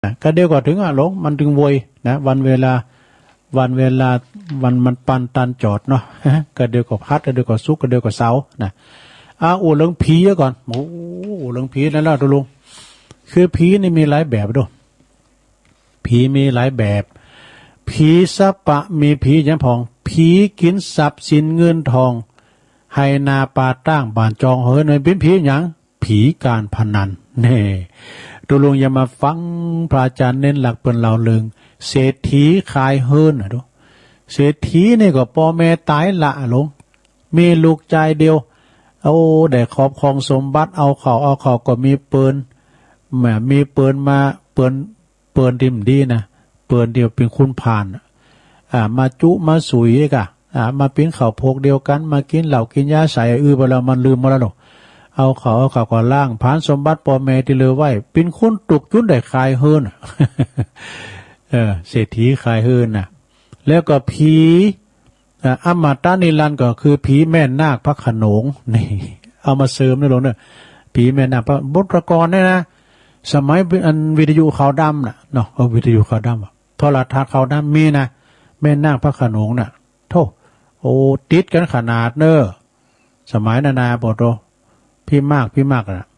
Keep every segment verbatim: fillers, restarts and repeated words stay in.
นะ ก็เดี๋ยวก็เถิงอะหลง มันเถิงโวยนะ วันเวลา วันเวลา วันมันปันตันจอดเนาะ ก็เดี๋ยวก็ฮัด ก็เดี๋ยวก็สุกร์ ก็เดี๋ยวก็เสาร์นะ อ่ะ อู้เถิงผีก่อน โอ้ อู้เถิงผีนั่นแหละตุ๊ลุง คือผีนี่มีหลายแบบดู ผีมีหลายแบบ ผีสัพพะ มีผีหยังพ่อง ผีกิ๋นทรัพย์สินเงินทอง ไฮ่นาป่าต้าง บ้านจองเฮือน มันเป๋นผีหยัง ผีก๋านพนัน แน่ ตุ๊ลุงอย่ามาฟังพระอาจารย์เณรหลักเปิ้นเล่าเถิง เศรษฐีขายเฮือนน่ะดู เศรษฐีนี่ก็ป้อแม่ต๋ายละหลง มีลูกจายเดียว โอ้ ได้ครอบครองสมบัติ เอาเข้า เอาเข้าก็มีเปิ้น แหม มีเปิ้นมา เปิ้น เปิ้นตี้บ่ดีนะ เปิ้นตี้เป๋นขุนพานน่ะ อ่า มาจุมาสุยกะ อ่า มาปิ้นข้าวโพกเดียวกั๋น มากิ๋นเหล้ากิ๋นยาใส่ อื้อ ไปแล้วมันลืมหมดแล้วเนาะ เอาเข้า เอาเข้าก็ล้าง ผลาญสมบัติป้อแม่ตี้เหลือไว้ เป๋นคนตุ๊กข์จุนได้ขายเฮือนน่ะ เออ เศรษฐีขายเฮือนน่ะ แล้วก็ผี อ่า อมตะนิรันดร์ก็คือผีแม่นาคพระโขนง นี่ เอามาเสริมในหลวงเน่อ ผีแม่นาคพระ บทก่อนเนี่ยนะ สมัยอันวิทยุขาวดำน่ะเนาะ เอาวิทยุขาวดำอะ โทรทัศน์ขาวดำมีนะ แม่นาคพระโขนงน่ะ โธ่ โอ้ ติดกั๋นขนาดเน่อ สมัยนั้นนะ โปโต ผีมาก ผีมากน่ะ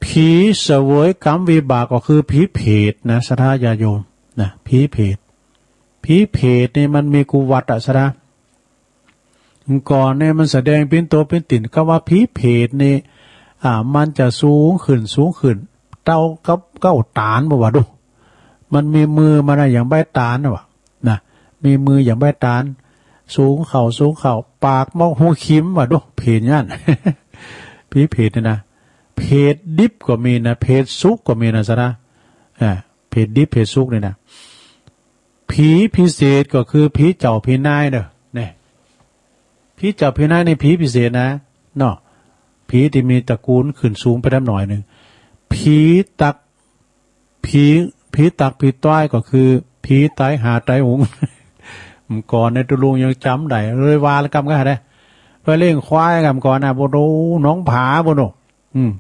ผีเสวยกรรมวิบากก็คือผีเปรตนะ ศรัทธาญาติโยมนะ ผีเปรต ผีเปรตนี่มันมีกู้วัดอะ ศรัทธา ก่อนเนี่ยมันแสดงเป๋นตั๋วเป๋นตี๋น กำว่าผีเปรตนี่ อ่า มันจะสูงขึ้น สูงขึ้น เต้ากับเก๊าต๋านบ่วะดู มันมีมือมันน่ะอย่างใบต๋านน่ะวะ นะ มีมืออย่างใบต๋าน สูงเข้า สูงเข้า ปากเหมาะหูคิมวะดู เปรตเนี่ย ผีเปรตเนี่ยนะ เปรตดิบก็มีนะ เปรตสุกก็มีนะ ศรัทธา อ่า เปรตดิบ เปรตสุกเนี่ยนะ ผีพิเศษก็คือผีเจ้าผีนายเน่อ เนี่ย ผีเจ้าผีนายนี่ผีพิเศษนะ เนาะ ผีตี้มีตระกูลขึ้นสูงไปนำหน่อยนึ่ง ผีตัก ผี ผีตักผีต้อยก็คือผีต๋ายห่าต๋ายโหง ก่อนเนี่ยตุ๊ลุงยังจ๋ำได้ เลยว่าละกำกั๋นได้ ไปเลี้ยงควายกำก่อนนะ โปโต หนองผาโปโต อืม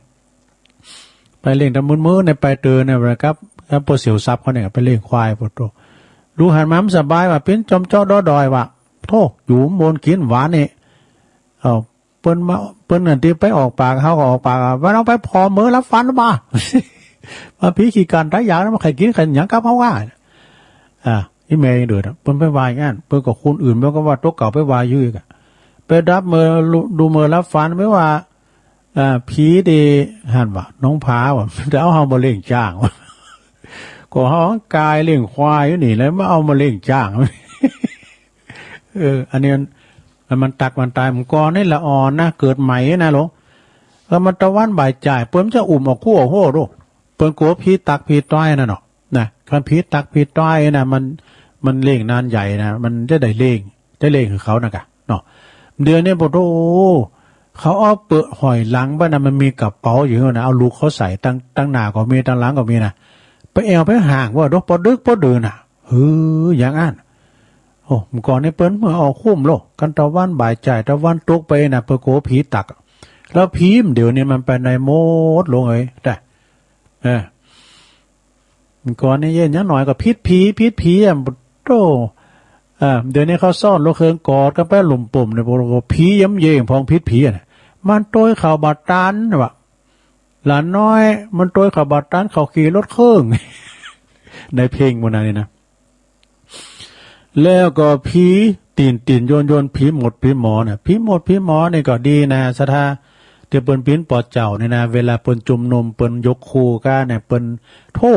ไปเลี้ยงต๋อนมื้อๆ เนี่ย ไปเตินเนี่ยครับ ครับ ป้อเสี่ยวทรัพย์เขาเนี่ย ไปเลี้ยงควาย โปโต ดูหันมามันสบายวะ เป๋นจอมเจาะดอดอยวะ โธ่ อยู่บนกิ๋นหวานนี่ เอ้า เปิ้นมา เปิ้นอันตี้ไปออกปาก เฮาก็ออกปากอะ ว่าเอาไปผ่อเมือรับฟันบ่า ว่าผีขี้กั๋นต๋ายอยากนะ มันใค่กิ๋นใค่หยังกับเฮาว่า อ่า อี่แม่ยังเดือดอะ เปิ้นไปว่าอย่างนั้น เปิ้นก็คนอื่น เปิ้นก็ว่าตั๋วเก่าไปว่าอยู่อีกอะ ไปดับเมือ ดูเมือรับฟัน ไปว่า อ่า ผีตี้หั้นวะ หนองผาวะ จะเอาเฮาบ่เลี้ยงจ้างวะ ก็เฮากายเลี้ยงควายอยู่นี่แหละ มาเอามาเลี้ยงจ้าง เออ อันนี้มัน มันตักมันต๋าย มันก่อนนี่ละอ่อนนะ เกิดใหม่นะหลวง แล้วมันตะวันบ่ายจ่าย เปิ้นจะอุ้มออกคู่ออกโห้ดู เปิ้นกั๋วผีตักผีต้อยนั่นเนาะ นะ คันผีตักผีต้อยนะ มัน มันเลี้ยงนานใหญ่นะ มันจะได้เลี้ยง ได้เลี้ยงคือเขานะกะ เนาะ เดี๋ยวนี้โปโต เขาเอาเป๋อหอยหลังไปนะ มันมีกระเป๋าอยู่นะ เอาลูกเขาใส่ ตัง ตังหน้าก็มี ตังหลังก็มีนะ ไปแอ่วไปห้างวะ ดอกปอดึกปอดื่นน่ะ เฮ้อ อย่างอั้น โอ้ เมื่อก่อนนี่เปิ้นเมือออกคุ้มโลก คันตะวันบ่ายจ่าย ตะวันตกไปนะ เปิ้นกั๋วผีตัก แล้วผีเดี๋ยวนี้มันไปไหนหมด หลวงเอ๋ย ได้ เออ ก่อนนี่เย็นยังหน่อยก็ผิดผี ผิดผีอะ โธ่ อ่า เดี๋ยวนี้เขาซ่อนลูกเคิงกอดกั๋นไปหลุ่มปุ่มเนี่ย บอกว่าผีย้ำเยงพองผิดผีอะนะ มันโตยเข้าบ่าตันวะ หลานน้อย มันโตยเข้าบ่าตัน เขาขี่รถเคิง ในเพลงหมู่นั้นนี่นะ แล้วก็ผีตี๋นตี๋นโยนโยน ผีหมดผีหมอเนี่ย ผีหมดผีหมอนี่ก็ดีนะ ศรัทธา ตี้เปิ้นปิ้นปอเจ้านี่นะ เวลาเปิ้นจุมนุม เปิ้นยกครูกั๋นเนี่ย เปิ้น โธ่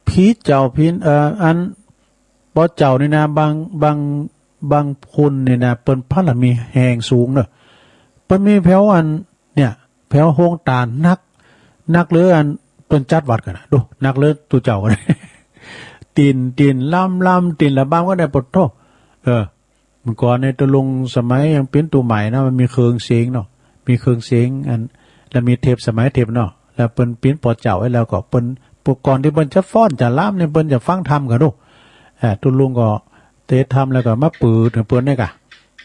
ผีเจ้าผี เอ่อ อัน ปอเจ้านี่นะ บาง บาง บางคนนี่นะ เปิ้นพระบารมีแฮงสูงเนาะ เปิ้นมีแผวอัน เนี่ย แผวโฮงต๋านนัก นักเหลืออันเปิ้นจัดวัดกั๋นนะ ดู นักเหลือตุ๊เจ้ากั๋น ตี๋น ตี๋นลำลำ ตี๋นระบำกั๋นได้ ปะโธ่ เออ เมื่อก่อนในตุ๊ลุงสมัยยังเป๋นตุ๊ใหม่นะ มันมีเคิงเสียงเนาะ มีเคิงเสียงอัน แล้วมีเทป สมัยเทปเนาะ แล้วเปิ้นปิ้นปอเจ้าไว้แล้วก็เปิ้น ก่อนตี้เปิ้นจะฟ้อนจะลำเนี่ย เปิ้นจะฟังธรรมกั๋นดู อ่า ตุ๊ลุงก็เตะธรรมแล้วก็มาเปิดเปิ้นเนี่ยกะ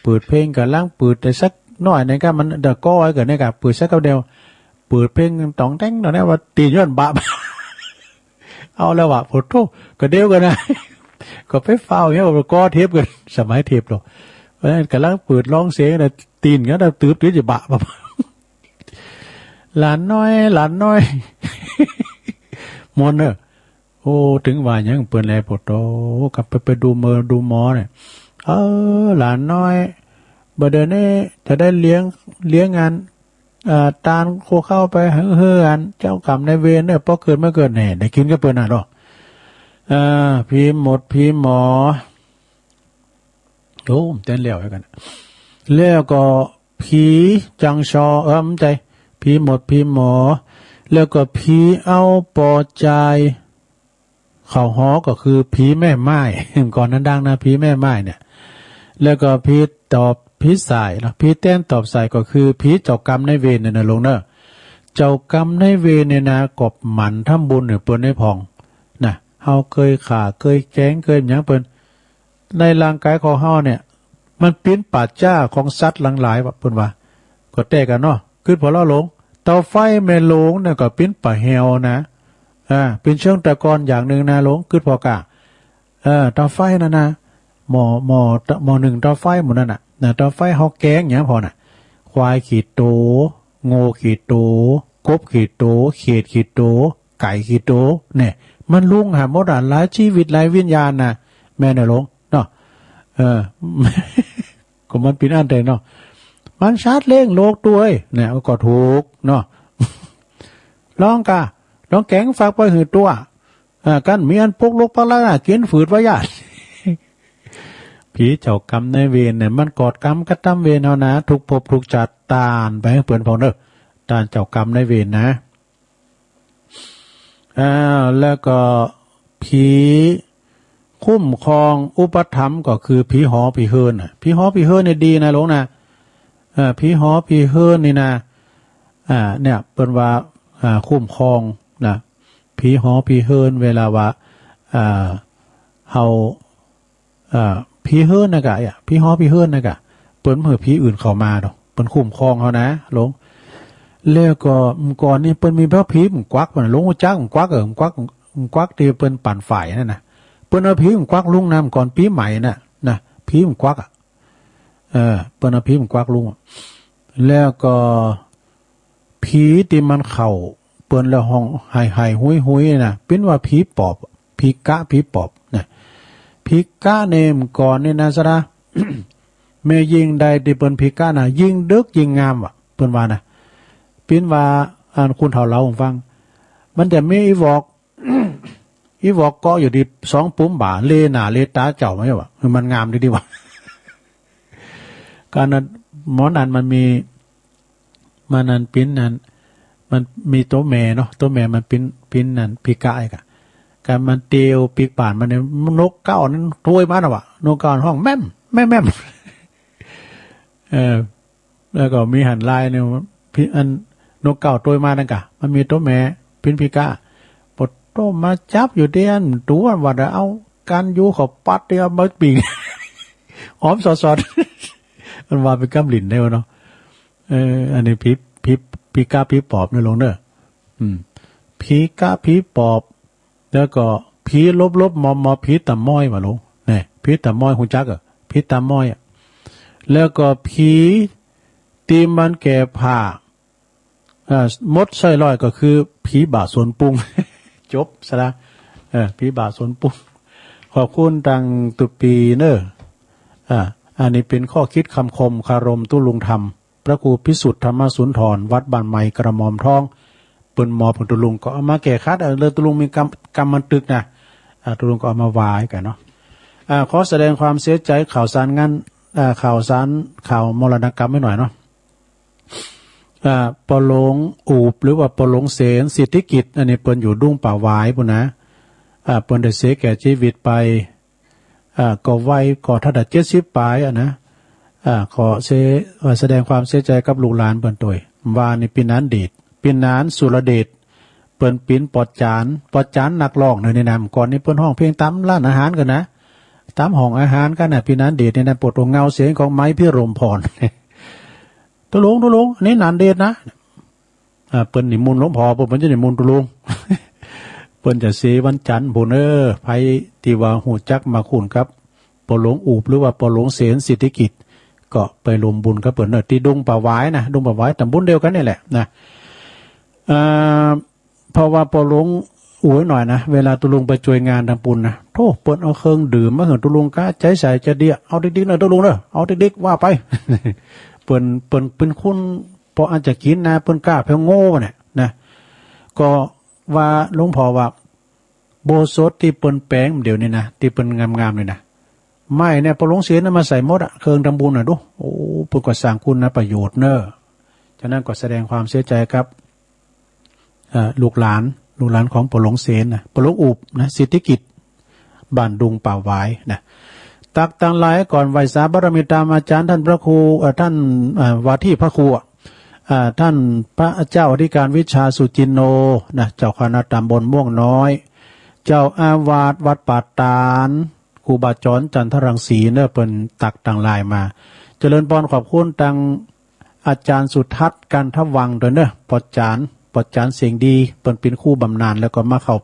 เปิดเพลงกั๋น ลังเปิดได้สักหน้อยนึ่งกะ มันเดี๋ยวก็ไว้กั๋นเนี่ยกะ เปิดสักคราวเดียว เปิดเพลงต๋องแต๊งต๋องแต๊งว่าตี๋นย้อนบาป เอาแล้ววะ โผโธ่ ก็เดียวกั๋นนะ ก็ไปฟ้าวอย่างเงี้ย ก็ก่อเทปกั๋น สมัยเทปเนาะ เพราะฉะนั้นก่ำลังเปิดร้องเสียงนะ ตี๋นกั๋นนะ ตืบ ตืบจะบะ หลานน้อย หลานน้อย ม่วนเน่อ โอ้ เถิงว่าหยังเปิ้นแล โผโธ่ กลับไป ไปดูเมอ ดูหมอเนี่ย เออ หลานน้อย บ่าเดี่ยวนี้จะได้เลี้ยง เลี้ยงอัน เอ่อ ตานโคข้าวไปหื้อ หื้ออันเจ้ากรรมนายเวรเนี่ย ปอเกิดมาเกิดแหน่ ได้กิ๋นกับเปิ้นน่ะเนาะ เอ่อ ผีหมดผีหมอ โอ้ เต้นแล้วกั๋น แล้วก็ผีจังชอ เออ บ่ใจ้ ผีหมดผีหมอ แล้วก็ผีเอาปอจาย เข้าหอก็คือผีแม่ม่าย ก่อนนั้นดังนะ ผีแม่ม่ายเนี่ย แล้วก็ผีตอบผีส่ายเนาะ ผีแตนตอบส่ายก็คือผีเจ้ากรรมนายเวรเนี่ยนะหลวงเน่อ เจ้ากรรมนายเวรเนี่ยนะ ก็หมั่นทำบุญหื้อเปิ้นได้พ่องนะ เฮาเกยฆ่า เกยแกล้ง เกยหยังเปิ้น ในร่างกายของเฮาเนี่ย มันเป๋นป่าจ๊าของสัตว์หลากหลายวะ เปิ้นว่า ก็แต๊กั๋นเนาะ กึ๊ดผ่อเล่าหลวง เตาไฟแม่หลวงเนี่ยก็เป๋นป่าแฮวนะ อ่า เป๋นเชิงตะกอนอย่างนึ่งนะหลวง กึ๊ดผ่อก่ะ เออ เตาไฟนั่นนะ หม้อ หม้อ หม้อนึ่งเตาไฟหมู่นั่นน่ะ นะ เตาไฟเฮาแกงหยังผ่อน่ะ ควายกี่โต โง่กี่โต กบกี่โต เขียดกี่โต ไก่กี่โต เนี่ย มันลุงหาหมดอะ หลายจีวิตหลายวิญญาณนะ แม่นน่ะหลวง เนาะ เออ ก็มันเป๋นอันใดเนาะ มันสัตว์เลี้ยงโลกตวย เนี่ย ก็ถูกเนาะ ลองก่ะ ลองแกงฝากไปหื้อตวย อ่า กันมีอันปกลกปักลักน่ะ กิ๋นฝืดว่าย่าน ผีเจ้ากรรมนายเวรเนี่ย มันก่อกรรมกระตำเวรเอานะ ทุกภพทุกชาติ ต้านไปหื้อเปิ้นพ่องเน่อ ต้านเจ้ากรรมนายเวรนะ อ่า แล้วก็ผีคุ้มครองอุปถัมภ์ก็คือผีหอผีเฮือนน่ะ ผีหอผีเฮือนเนี่ยดีนะหลวงนะ เออ ผีหอผีเฮือนนี่นะ อ่า เนี่ย เปิ้นว่า อ่า คุ้มครองนะ ผีหอผีเฮือน เวลาว่า อ่า เฮา อ่า ผีเฮือนน่ะก่ะ อ่ะ ผีหอผีเฮือนน่ะก่ะ เปิ้นบ่หื้อผีอื่นเข้ามาดอก เปิ้นคุ้มครองเฮานะหลวง แล้วก็ก่อนนี่เปิ้นมีพระผีหมึงกวัก หลวงฮู้จักหมึงกวัก เออ หมึงกวัก หมึงกวักตี้เปิ้นปั่นฝายนั่นน่ะ เปิ้นเอาผีหมึงกวักลุงนะ ก่อนปี๋ใหม่น่ะ นะ ผีหมึงกวักอะ เออ เปิ้นเอาผีหมึงกวักลุง แล้วก็ผีตี้มันเข้าเปิ้นแล้วฮ้องไห้ๆ หุยๆ น่ะ เปิ้นว่าผีปอบ ผีก๊ะ ผีปอบนะ ผีก๊ะเนี่ยก่อนนี่นะสะดา แม่ญิงใดตี้เปิ้นผีก๊ะน่ะ ยิ่งเดิ็กยิ่งงามว่ะ เปิ้นว่านะ เปิ้นว่า อันคนเฒ่าเล่าหื้อฟัง มันจะมีอีหวอก อีหวอกเกาะอยู่ตี้สองปุ๋มบ่า เลหน้าเลต๋าเจ้ามาเนี่ยว่ะ คือมันงามดีๆ ว่ะ ก็อันนั้น หมอนั้นมันมี มันนั้นปิ้นนั้น มันมีตั๋วแม่เนาะ ตั๋วแม่มันปิ้น ปิ้นนั้น ผีก๊ะอีกอะ ก็มันเตียวปิ๊กป่านมันเนี่ย นกเก๊านั้นตวยมาน่ะว่ะ นกเก๊าฮ้องแม่ม แม่ม แม่ม เออ แล้วก็มีหันลายเนี่ย ผี อันนกเก๊าตวยมานั่นก่ะ มันมีตั๋วแม่ปิ้นผีก๊ะ ปดโต้มาจับอยู่ตี้อันตั๋ว ว่าจะเอากั๋นอยู่ เขาปัดตี้เอามาปิ่ง หอมสอดๆ มันว่าเป๋นกำหลิ้นได้วะเนาะ เออ อันนี้ผี ผี ผีก๊ะผีปอบเน่อหลวงเน่อ อืม ผีก๊ะผีปอบ แล้วก็ผีหลบๆ หมอบๆ ผีต๋าม้อยว่ะหลวง เนี่ย ผีต๋าม้อยฮู้จักอะ ผีต๋าม้อยอะ แล้วก็ผีตี้มันแก่ผ้า อ่า หมดใส่ร้อยก็คือผีบ่าสวนปุง จบซะละ เออ ผีบ่าสวนปุง ขอบคุณตังตุ๊ปีเน่อ อ่า อันนี้เป๋นข้อคิดคำคมคารมตุ๊ลุงธรรม พระครูพิสุทธิ์ธรรมสุนทร วัดบ้านใหม่กระหม่อมทอง เปิ้นมอบหื้อตุ๊ลุงก็เอามาแก้ขัด เออ เลยตุ๊ลุงมีกำ กำบันทึกนะ อ่า ตุ๊ลุงก็เอามาว่ากั๋นเนาะ อ่า ขอแสดงความเสียใจ๋ข่าวสารงาน อ่า ข่าวสาร ข่าวมรณกรรมไว้หน่อยเนาะ อ่า ป้อหลวงอูบ หรือว่าป้อหลวงเสน สิทธิกิจ อันนี้เปิ้นอยู่ดุงป่าหวายปู้นนะ อ่า เปิ้นได้เสียแก่จีวิตไป อ่า ก็วัยก็เต้าใด เจ็ดสิบป๋ายอะนะ อ่า ขอเส เอ่อ แสดงความเสียใจ๋กับลูกหลานเปิ้นตวย ว่านี่ปี้หนานเดช ปี้หนานสุรเดช เปิ้นเป๋นปอดจาน ปอดจานนักฮ้องเน่อ นี่นะ ก่อนนี่เปิ้นฮ้องเพลงต๋ามร้านอาหารกั๋นนะ ต๋ามห้องอาหารกั๋นนะ ปี้หนานเดชนี่นะ ปดโต้ เงาเสียงของไม้พิรมพร ตุ๊ลุง ตุ๊ลุง อันนี้หนานเดชนะ อ่า เปิ้นนิมนต์หลวงพ่อ เปิ้น เปิ้นจะนิมนต์ตุ๊ลุง ปิ้นจะเสวันจันทร์ปู้นเน่อ ใผตี้ว่าฮู้จักมาคุ้นกับป้อหลวงอูบ หรือว่าป้อหลวงเสน สิทธิกิจ ก็ไปร่วมบุญกับเปิ้นเน่อ ตี้ดุงป่าหวายนะ ดุงป่าหวาย ต๋ำบลเดียวกั๋นนี่แหละนะ เอ่อ เพราะว่าป้อหลวงอูบหน้อยนะ เวลาตุ๊ลุงไปจ้วยงานตางปู้นนะ โธ่ เปิ้นเอาเครื่องดื่มมาหื้อตุ๊ลุงกะใจ๋ใจ๋จะเดีย เอาติ๊กๆ เน่อตุ๊ลุงเน่อ เอาติ๊กๆ ว่าไป เปิ้น เปิ้น เปิ้นคุ้น ปออันจะกิ๋นนะ เปิ้นกล้าเผาโง่เนี่ยนะ ก็ว่าหลวงพ่อว่า อุโบสถตี้เปิ้นแป๋งเดี๋ยวนี้นะ ตี้เปิ้นงามๆ นี่นะ ไม้เนี่ยป้อหลวงเสนน่ะมาใส่หมดอะ เครื่องตางปู้นน่ะดู โอ้ เปิ้นก็สร้างคุณประโยชน์เน่อ ฉะนั้นก็แสดงความเสียใจกับ เอ่อ ลูกหลาน ลูกหลานของป้อหลวงเสนนะ ป้อหลวงอูบนะ สิทธิกิจ บ้านดุงป่าหวายนะ ตักตังหลายก่อนไหว้สาบารมีต๋ามอาจ๋ารย์ต้านพระครู เอ่อ ต้าน เอ่อ ว่าตี้พระครูอะ เอ่อ ต้านพระเจ้าอธิการวิชาสุจินโนนะ เจ้าคณะต๋ำบลม่วงน้อย เจ้าอาวาสวัดป่าตาด ครูบาจรจันทรังสีเน่อ เปิ้นตักตังหลายมา เจริญปอนขอบคุณตัง อาจ๋ารย์สุทัศน์ กันทวังก์ ตวยเน่อ ป้อจ๋ารย์ ป้อจ๋ารย์เสียงดี เปิ้นเป๋นครูบำนาญ แล้วก็มาเข้า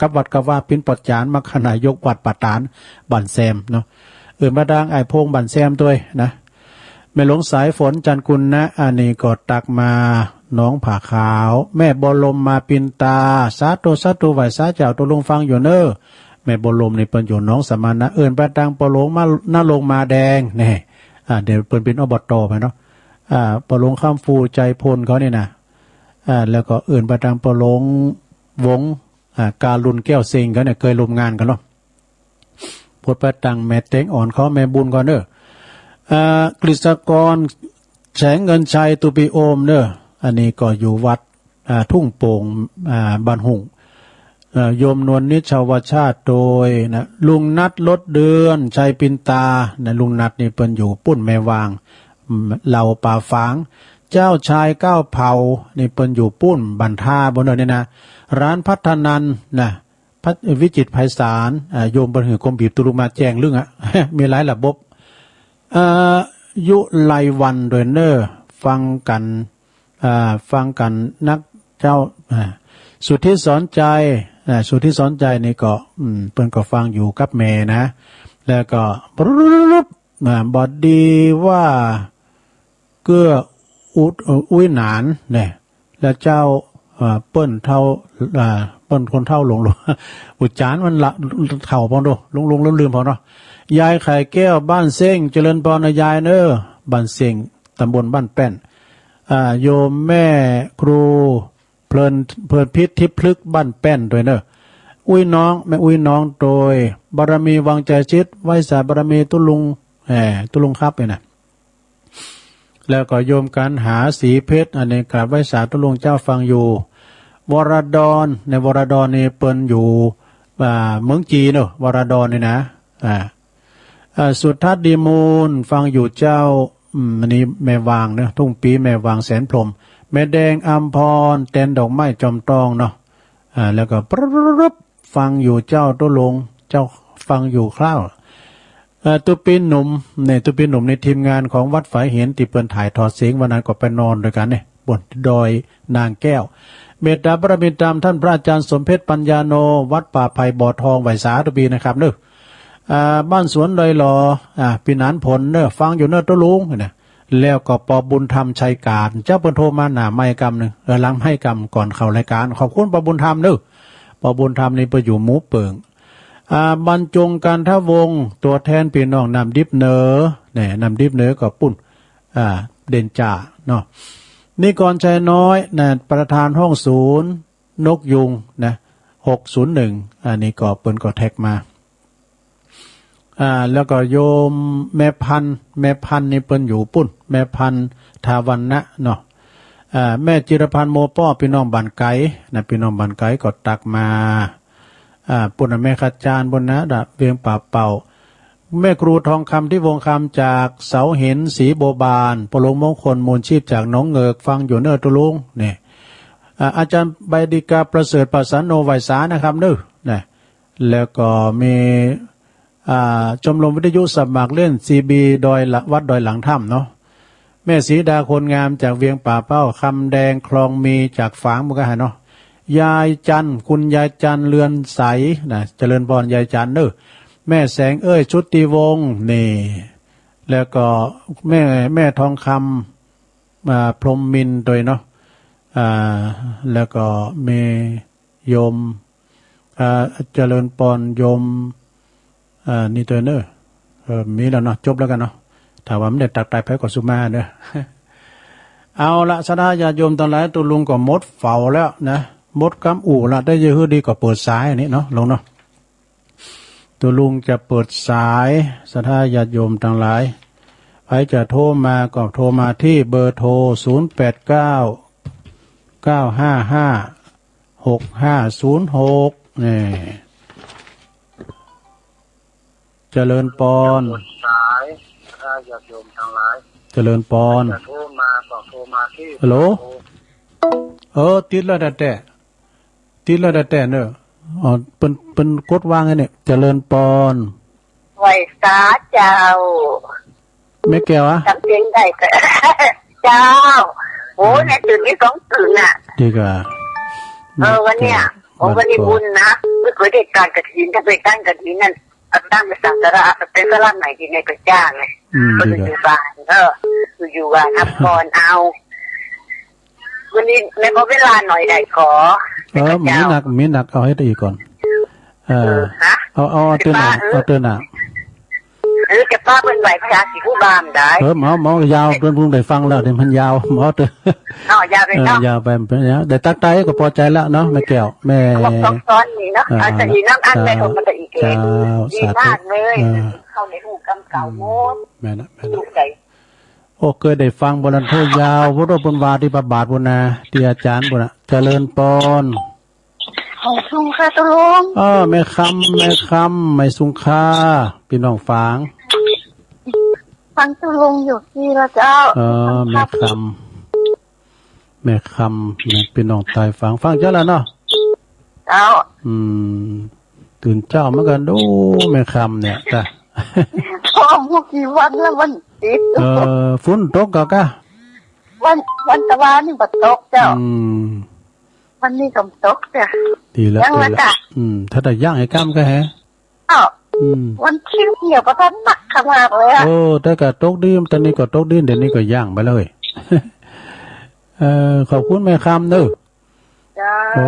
กับวัดกับวา เป๋นป้อจ๋ารย์ มรรคนายกวัดป่าตาด บ้านแซมเนาะ เอิ้นมาตางอ้ายพงษ์บ้านแซมตวยนะ แม่หลวงสายฝน จันทร์กุลนะ อันนี้ก็ตักมา หนองผาขาว แม่บัวลมมาปินตา สาธุ สาธุ ไหว้สาเจ้าตุ๊ลุงฟังอยู่เน่อ แม่บัวลมนี่เปิ้นอยู่หนองสมณะ เอิ้นไปตางป้อหลวงมา ณรงค์มาแดง แน่ อ่า เดี๋ยวเปิ้นเป๋น อบต ไปเนาะ อ่า ป้อหลวงคำฟู ใจพลเขานี่นะ อ่า แล้วก็เอิ้นไปตางป้อหลวงวงศ์ อ่า การุณแก้วเซ็งเขาเนี่ย เกยร่วมงานกั๋นเนาะ ปวดไปตางแม่เต็งอ่อนเขา แม่บุญเขาเน่อ อ่า กฤษกร แสงเงินชัย ตุปีโอมเน่อ อันนี้ก็อยู่วัด อ่า ทุ่งโป่ง อ่า บ้านหุ่ง เอ่อ โยมนวลนิชชาวชาติ ตวยนะ ลุงนัท ลดเดือน ชัยปินตานะ ลุงนัทนี่เปิ้นอยู่ปุ้นแม่วาง อืม เหล่าป่าฝาง เจ้าชายก้าวเผา นี่เปิ้นอยู่ปุ้นบ้านท่าปู้นเน่อนี่นะ ร้านพัฒนันนะ พัฒ วิจิตรไพศาล อ่า โยมเปิ้นหื้อกลมบีบตุ๊ลุงมาแจ้งเรื่องอะ มีหลายระบบ เอ่อ ยุไลวันตวยเน่อ ฟังกั๋น อ่า ฟังกั๋นนักเจ้า อ่า สุทธิสอนใจ อ่า สุทธิสอนใจนี่ก็ อืม เปิ้นก็ฟังอยู่กับแม่นะ แล้วก็ อ่า บอดดีว่า เกื้ออุด เอ่อ อุ้ยหนานเนี่ย และเจ้า เอ่อ เปิ้นเฒ่า อ่า เปิ้นคนเฒ่าหลง หลง อุจจารมันละ เฒ่าพอเนาะ หลงๆ ลืมๆ พอเนาะ ยายไข่แก้ว บ้านเซ้ง เจริญปอนนะยายเน่อ บ้านเซ้ง ตำบลบ้านแป้น อ่า โยมแม่ครู เพลิน เพลินพิษ ทิพย์พฤกษ์ บ้านแป้นตวยเน่อ อุ้ยน้อง แม่อุ้ยน้องตวย บารมีวังใจจิต ไหว้สาบารมีตุ๊ลุง แหม ตุ๊ลุงครับเนี่ยนะ แล้วก็โยมกันหา สีเพชร อันนี้กราบไหว้สาตุ๊ลุงเจ้าฟังอยู่ วรดร ในวรดรนี่เปิ้นอยู่ อ่า เมืองจีนเนาะ วรดรนี่นะ อ่า อ่า สุทัศน์ ดีมูล ฟังอยู่เจ้า อืม อันนี้แม่วางเนาะ ทุ่งปี แม่วาง แสนพรหม แม่แดง อำพร แตนดอกไม้ จอมตองเนาะ อ่า แล้วก็ ฟังอยู่เจ้าตุ๊ลุง เจ้าฟังอยู่คราว เอ่อ ตุ๊ปีหนุ่ม เนี่ย ตุ๊ปีหนุ่มในทีมงานของวัดฝายหินตี้เปิ้นถ่ายทอดเสียงวันนั้นก็ไปนอนตวยกั๋นเนี่ย บนดอยนางแก้ว เมตตาบารมีตามท่านพระอาจารย์สมเพชรปัญญาโน วัดป่าไผ่บ่อทอง ไหว้สาตุ๊ปีนะครับเนาะ อ่า บ้านสวนดอยหล่อ อ่า ปีหนานผลเนาะ ฟังอยู่เนาะตุ๊ลุงนะ แล้วก็ปอบุญธรรม ชัยการ เจ้าเปิ้นโทรมาหน้าไมค์กำนึ่ง เออ หลังไมค์กำก่อนเข้ารายการ ขอบคุณปอบุญธรรมเนาะ ปอบุญธรรมนี่ไปอยู่หมู่เปิง อ่า บรรจง กันทวงศ์ ตั๋วแทนปี้น้องน้ำดิบเหนือ เนี่ย น้ำดิบเหนือก็ปุ้น อ่า เด่นจ่าเนาะ นิกร ชัยน้อย นะ ประธานห้องศูนย์นกยูงนะ หกศูนย์หนึ่ง อันนี้ก็เปิ้นก็แท็กมา อ่า แล้วก็โยมแม่พันธุ์ แม่พันธุ์นี่เปิ้นอยู่ปุ้น แม่พันธุ์ ทาวันนะเนาะ อ่า แม่จิรพันธ์ โมป้อ ปี้น้องบ้านไก๋นะ ปี้น้องบ้านไก๋ก็ตักมา อ่า ปุ้นนะ แม่ขจารปุ้นนะ เวียงป่าเป่า แม่ครูทองคำ ทิพย์วงศ์คำ จากเสาหิน ศรีบัวบาน ปอหลวงมงคล มูลชีพ จากหนองเหงือก ฟังอยู่เนาะตุ๊ลุง เนี่ย อ่า อาจารย์ใบดีกา ประเสริฐ ประสานโน ไหว้สานะครับเนาะ นะ แล้วก็มี อ่า ชมรมวิทยุสมัครเล่น ซีบี ดอยละ วัดดอยหลังถ้ำเนาะ แม่ศรีดา คนงาม จากเวียงป่าเป้า คำแดง คลองมี จากฝางมุกดาหารเนาะ ยายจันทร์ คุณยายจันทร์ เรือนใส นะ เจริญปอนยายจันทร์เน่อ แม่แสงเอ้ย ชุติวงศ์ นี่ แล้วก็แม่ แม่ทองคำ อ่า พรหมมินทร์ตวยเนาะ อ่า แล้วก็แม่โยม อ่า เจริญปอนโยม อ่า นี่ตวยเน่อ เออ มีแล้วเนาะ จบแล้วกั๋นเนาะ ถ้าว่ามันได้ตั๊กตายไปก็สุมาเน่อ เอาละ ศรัทธาญาติโยมตังหลาย ตุ๊ลุงก็หมดเฝ้าแล้วนะ หมดกำอู้ละ แต่จะหื้อดีก็เปิดสายอันนี้เนาะ ลุงเนาะ ตุ๊ลุงจะเปิดสาย ศรัทธาญาติโยมตังหลาย ใผจะโทรมาก็โทรมาตี้เบอร์โทร ศูนย์แปดเก้า เก้าห้าห้า หกห้าศูนย์หก นี่ เจริญปอน สาย ศรัทธาญาติโยมตังหลาย เจริญปอน ใผจะโทรมาก็โทรมาตี้ ฮัลโหล เออ ติดแล้วแต๊ๆ ติดแล้วแต๊ๆ เน่อ อ๋อ เปิ้น เปิ้นกดวางไอ้เนี่ย เจริญปอน ไหว้สาเจ้า แม่แก้วอะ จ๋ำเสียงได้ก็ เจ้า โอ้ อืม แม่ตื่นนี่สองตื่นน่ะ ดีกว่า เออ วันเนี้ย แม่แก้ว โอ้ วันนี้บุญนะ บ่เคยได้ตั้งกฐิน ถ้าไปตั้งกฐินนั่น เอาตั้งไปสังสาระ ไปสาระไหนดีในพระเจ้าไง อืม ก็ ดีกว่า อยู่บ้าน เออ อยู่บ้านพักผ่อนเอา วันนี้แม่ขอเวลาหน่อยได้ก่อ เออ มีนัก มีนัก เอาหื้อได้อีกก่อน เออ เออ ฮะ เอา เอา เอาเตื้อหน้า จะปะ เอาเตื้อหน้า เออ จะปะเปิ้นไหว้พระศรีคู่บ้านได้ เออ หมอ หมอยาว เปิ้นเพิ่งได้ฟังแล้ว เดี๋ยวมันยาว หมอเตื้อ เอายาวไป เออ เนาะ ยาวไป มันเป็นยาว ได้ตั๊กตายก็ปอใจ๋แล้วเนาะ แม่แก้ว แม่ บอกซ้อนๆ นี่เนาะ อ่า เอาซะอีกน้ำอัน เจ้า แม่ของมันจะอีกเอง เจ้า ดีมากเลย สาธุ เออ เข้าในหูกำเก่าหมด แม่นนะ แม่นนะ ลูกใจ๋ โอ้ เกยได้ฟังบ่ นั้นโทษยาว เพราะว่าเปิ้นว่าตี้พระบาทปู้นนา ตี้อาจ๋ารย์ปู้นนา เจริญปอน ขอบคุณค่ะตุ๊ลุง เออ แม่คำ แม่คำ แม่สุงคา ปี้น้องฝาง ฟังตุ๊ลุงอยู่ตี้ละเจ้า เออ แม่คำ แม่คำ แม่คำ แม่ปี้น้องใต้ฝาง ฟังเจ้าแล้วเนาะ เจ้า อืม ตื่นเจ๊ามากั๋นดู แม่คำเนี่ย จ้ะ ท่วมบ่กี่วันแล้ว วันติด เออ ฝนตกก่อกะ วัน วันตะวานี่บ่ตกเจ้า อืม วันนี้ก็บ่ตกจ้ะ ดีแล้ว ยังละ ดีแล้ว จ้ะ อืม ถ้าได้ย่างไอ้ก้ามก็แฮะ อ้าว อืม วันคิวเนี่ยก็ทันหนักขนาดเลยอะ โอ้ แต่ก็ตกดี ตะนี้ก็ตกดี เดี๋ยวนี้ก็ย่างไปเลย เออ ขอบคุณแม่คำเด้อ เจ้า โอ้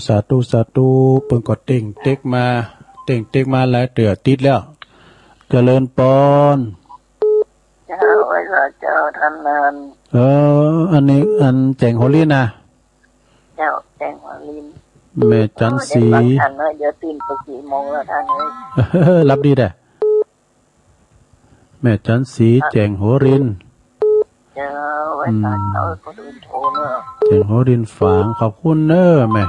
สาธุ สาธุ เปิ้นก็เต่งเต๊กมา เต่งเต๊กมาหลายเตื้อติดแล้ว เจริญปอน เจ้า ไหว้พระเจ้าท่านนั้น เออ อันนี้ อันแจ๋งหัวลินนะ เจ้า แจ๋งหัวลิน แม่จันทร์ศรี เออ ได้ฟังท่านเนาะ เดี๋ยวตื่นไปสี่โมงแล้วท่านเอ้ย หลับดีแต๊ แม่จันทร์ศรี ครับ แจ๋งหัวลิน เจ้า ไหว้พระเจ้า อืม คนอื่นโทรเนาะ แจ๋งหัวลินฝาง ขอบคุณเน้อแม่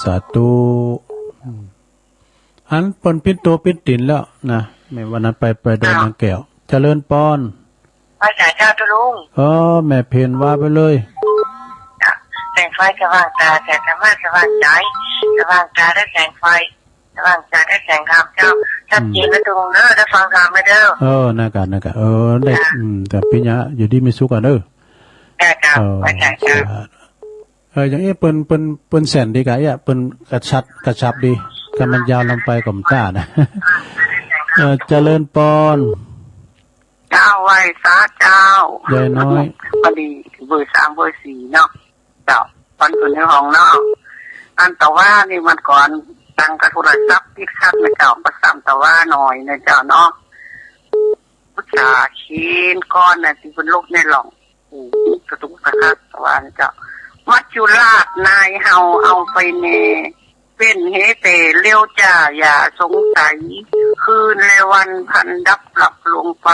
สาธุ อืม อันเปิ้นปิ้นตั๋วปิ้นตี๋นแล้วนะ แม่วันนั้นไป ไปดอยนางแก้ว เจริญปอน ไหว้สาเจ้าตุ๊ลุง เออ แม่เพ็ญว่าไปเลย แสงไฟสว่างตา แสงธรรมะสว่างใจ๋ สว่างตาด้วยแสงไฟ สว่างตาด้วยแสงธรรมเจ้า ชัดเจนนะตุ๊ลุงเด้อ ได้ฟังธรรมไหมเด้อ เออ นั่นกะ นั่นกะ เออ ได้ จ้ะ อืม แต่ปิญญาอยู่ดีมีสุขก่อนเด้อ จ้ะ เจ้า เออ ไหว้สาเจ้า สาธุ เออ อย่างอี้เปิ้น เปิ้น เปิ้นแสนดีกะ เอี้ย เปิ้นกระชับ กระชับดี ถ้ามันยาวลำไปก็บ่ต้านนะ เออ เจริญปอน เจ้า ไหว้สาเจ้า ยายน้อย พอดี เบอร์สาม เบอร์สี่เนาะ เจ้า ปันอยู่ในห้องเนาะ อันตะวานี่มันก่อน ตั้งกะโทรศัพท์ติดขัดนะเจ้า ประจำตะวาหน่อยนะเจ้าเนาะ อุตส่าห์เขียนก่อนนะ ตี้เปิ้นลบในร่อง อืม กระตุกกระตักว่านะเจ้า มัจจุราชนายเฮาเอาไปแน่ เว้นเหแต่เลี้ยวจ้าอย่าสงสัย คืนและวันพันดับหลับลงไป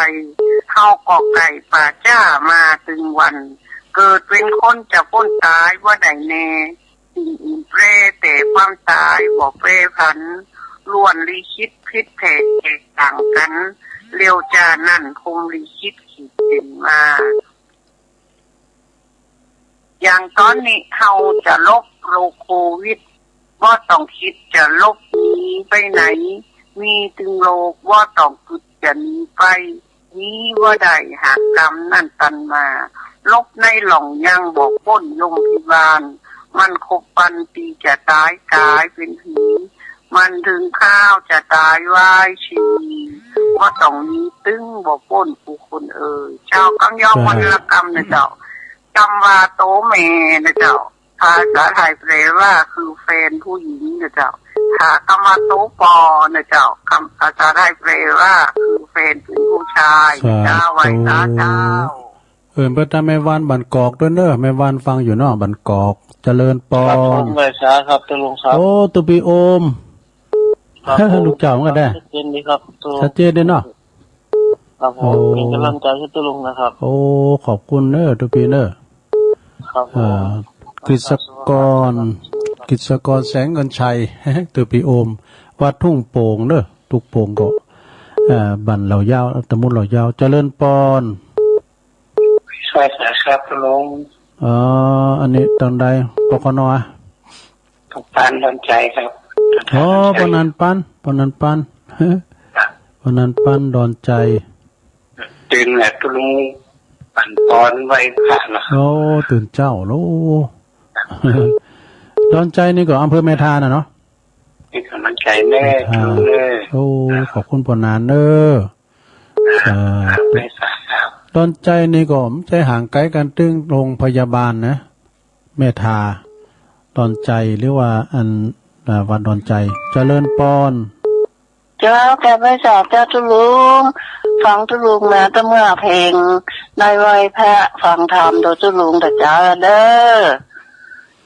เฮาก็ไก่ป่าจ้ามาตึงวัน เกิดเป๋นคนจะป๊นต๋ายบ่ได้แน่ สิ่งอื่นแปรแต่ความต๋ายบ่แปรผัน ล้วนลิขิตผิดแผกแตกต่างกั๋น เลี้ยวจ้านั้นพรหมลิขิตขีดเส้นมา อย่างต๋อนนี้เฮาจะหลบโรคโควิด บ่ต้องกึ๊ดจะหลบหนีไปไหน มีตึงโรคบ่ต้องกึ๊ดจะหนีไป หนีบ่ได้หากกรรมนั้นตันมา หลบในร่องยังบ่ป๊นโรงพยาบาล มันครบปันปีจะต๋ายก๋ายเป๋นผี มันเถิงคราวจะต๋ายไหว้ชี บ่ต้องหนีตึงบ่ป๊นกู้คนเอ่ย เจ้า กำยองวรรณกรรมนะเจ้า กำว่าโตแม่นะเจ้า ภาษาไทยแปลว่าคือแฟนผู้หญิงนะเจ้า ถ้ากำว่าโตปอนะเจ้า กำ ภาษาไทยแปลว่าคือแฟนเป็นผู้ชายนะเจ้า สาธุ ไหว้สาเจ้า เอิ้นไปตามแม่วานบ้านกอกตวยเน้อ แม่วานฟังอยู่เนาะ บ้านกอก เจริญปอน ครับผม ไหว้สาครับ ตุ๊ลุงครับ โอ้ ตุ๊ปี้โอม ครับผม ลูกเจ้าเหมือนกั๋นแน่ ชัดเจนดีครับ ตุ๊ลุง ชัดเจนดีเนาะ ครับผม โอ้ เป๋นก๋ำลังใจ๋หื้อตุ๊ลุงนะครับ โอ้ ขอบคุณเน้อ ตุ๊ปี้เน้อ ครับผม อ่า กฤษกร กฤษกร แสงเงินชัย ตุ๊ปี้โอม วัดทุ่งโป่งเน้อ ทุ่งโป่งก็ อ่า บ้านเหล่ายาว ตำบลเหล่ายาว เจริญปอน ไหว้สาครับ ตุ๊ลุง เอ่อ อันนี้ตางใด ปกน. ปานดอนใจ๋ครับ อ๋อ ปอนันปาน ปอนันปาน ปอนันปาน ดอนใจ๋ ตื่นแล้วตุ๊ลุง ปั๋นปอนไหว้พระนะ โอ้ ตื่นเจ๊าโล ดอนใจ๋นี่ก็อำเภอแม่ทาน่ะเนาะ เป๋นก๋ำลังใจ๋แม่ แม่ทา ตุ๊ลุงเน้อ โอ้ ขอบคุณปอนันเน้อ สาธุ ไหว้สาครับ ดอนใจ๋นี่ก็บ่ใจ้ห่างไก๋กั๋นตึงโฮงพยาบาลนะ แม่ทา ดอนใจ๋ หรือว่าอัน อ่า วัดดอนใจ๋ เจริญปอน เจ้า กราบไหว้สาเจ้าตุ๊ลุง ฟังตุ๊ลุงมาตั้งเมื่อเพลง ได้ไหว้พระฟังธรรมโดยตุ๊ลุงกับเจ้าเด้อ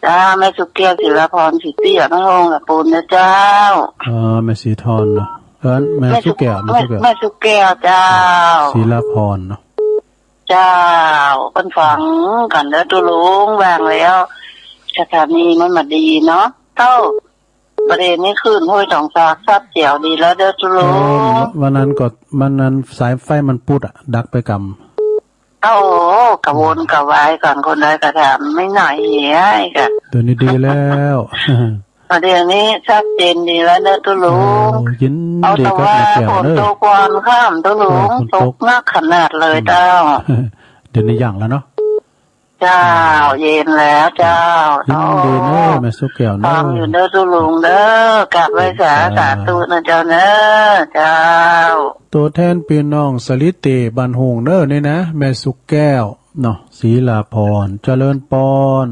เจ้า แม่สุแก้ว ศิลาพร ศรีเตี้ย แม่ฮ่อง ละปูนนะเจ้า อ๋อ แม่สีทอนเนาะ เออ แม่สุแก้ว แม่สุแก้ว แม่สุแก้วเจ้า ศิลาพรเนาะ เจ้า เปิ้นฟังกั๋นเด้อตุ๊ลุง ว่างแล้ว สถานีมันบ่ดีเนาะ เต้า บ่าเดี่ยวนี้คลื่นห้วยตองสาชัดแจ๋วดีแล้วเด้อตุ๊ลุง เออ วันนั้นก็ วันนั้นสายไฟมันปุดอะ ดับไปกำ โอ้ กระวนกระวายกั๋น คนใดก็ถามไม่หน่อยเหียกะ เดี๋ยวนี้ดีแล้ว บ่าเดี่ยวนี้ชัดเจนดีแล้วเด้อตุ๊ลุง โอ้ ยินดีกับแม่แก้วเนอะ เอาแต่ว่าฝนตกวันค่ำตุ๊ลุง เออ ฝนตก ตกหนักขนาดเลยเจ้า เดี๋ยวนี้หยั่งแล้วเนาะ เจ้า เย็นแล้วเจ้า ยินดีเนอะ โอ้ แม่สุแก้วเนอะ ฟังอยู่เด้อตุ๊ลุงเด้อ กราบไหว้สา สาธุนะเจ้าเนอะ เจ้า ตั๋วแทนปี้น้องสะหลีเต๋บ้านโฮ่งเนอะนี่นะ แม่สุแก้วเนาะ ศิลาพร เจริญปอน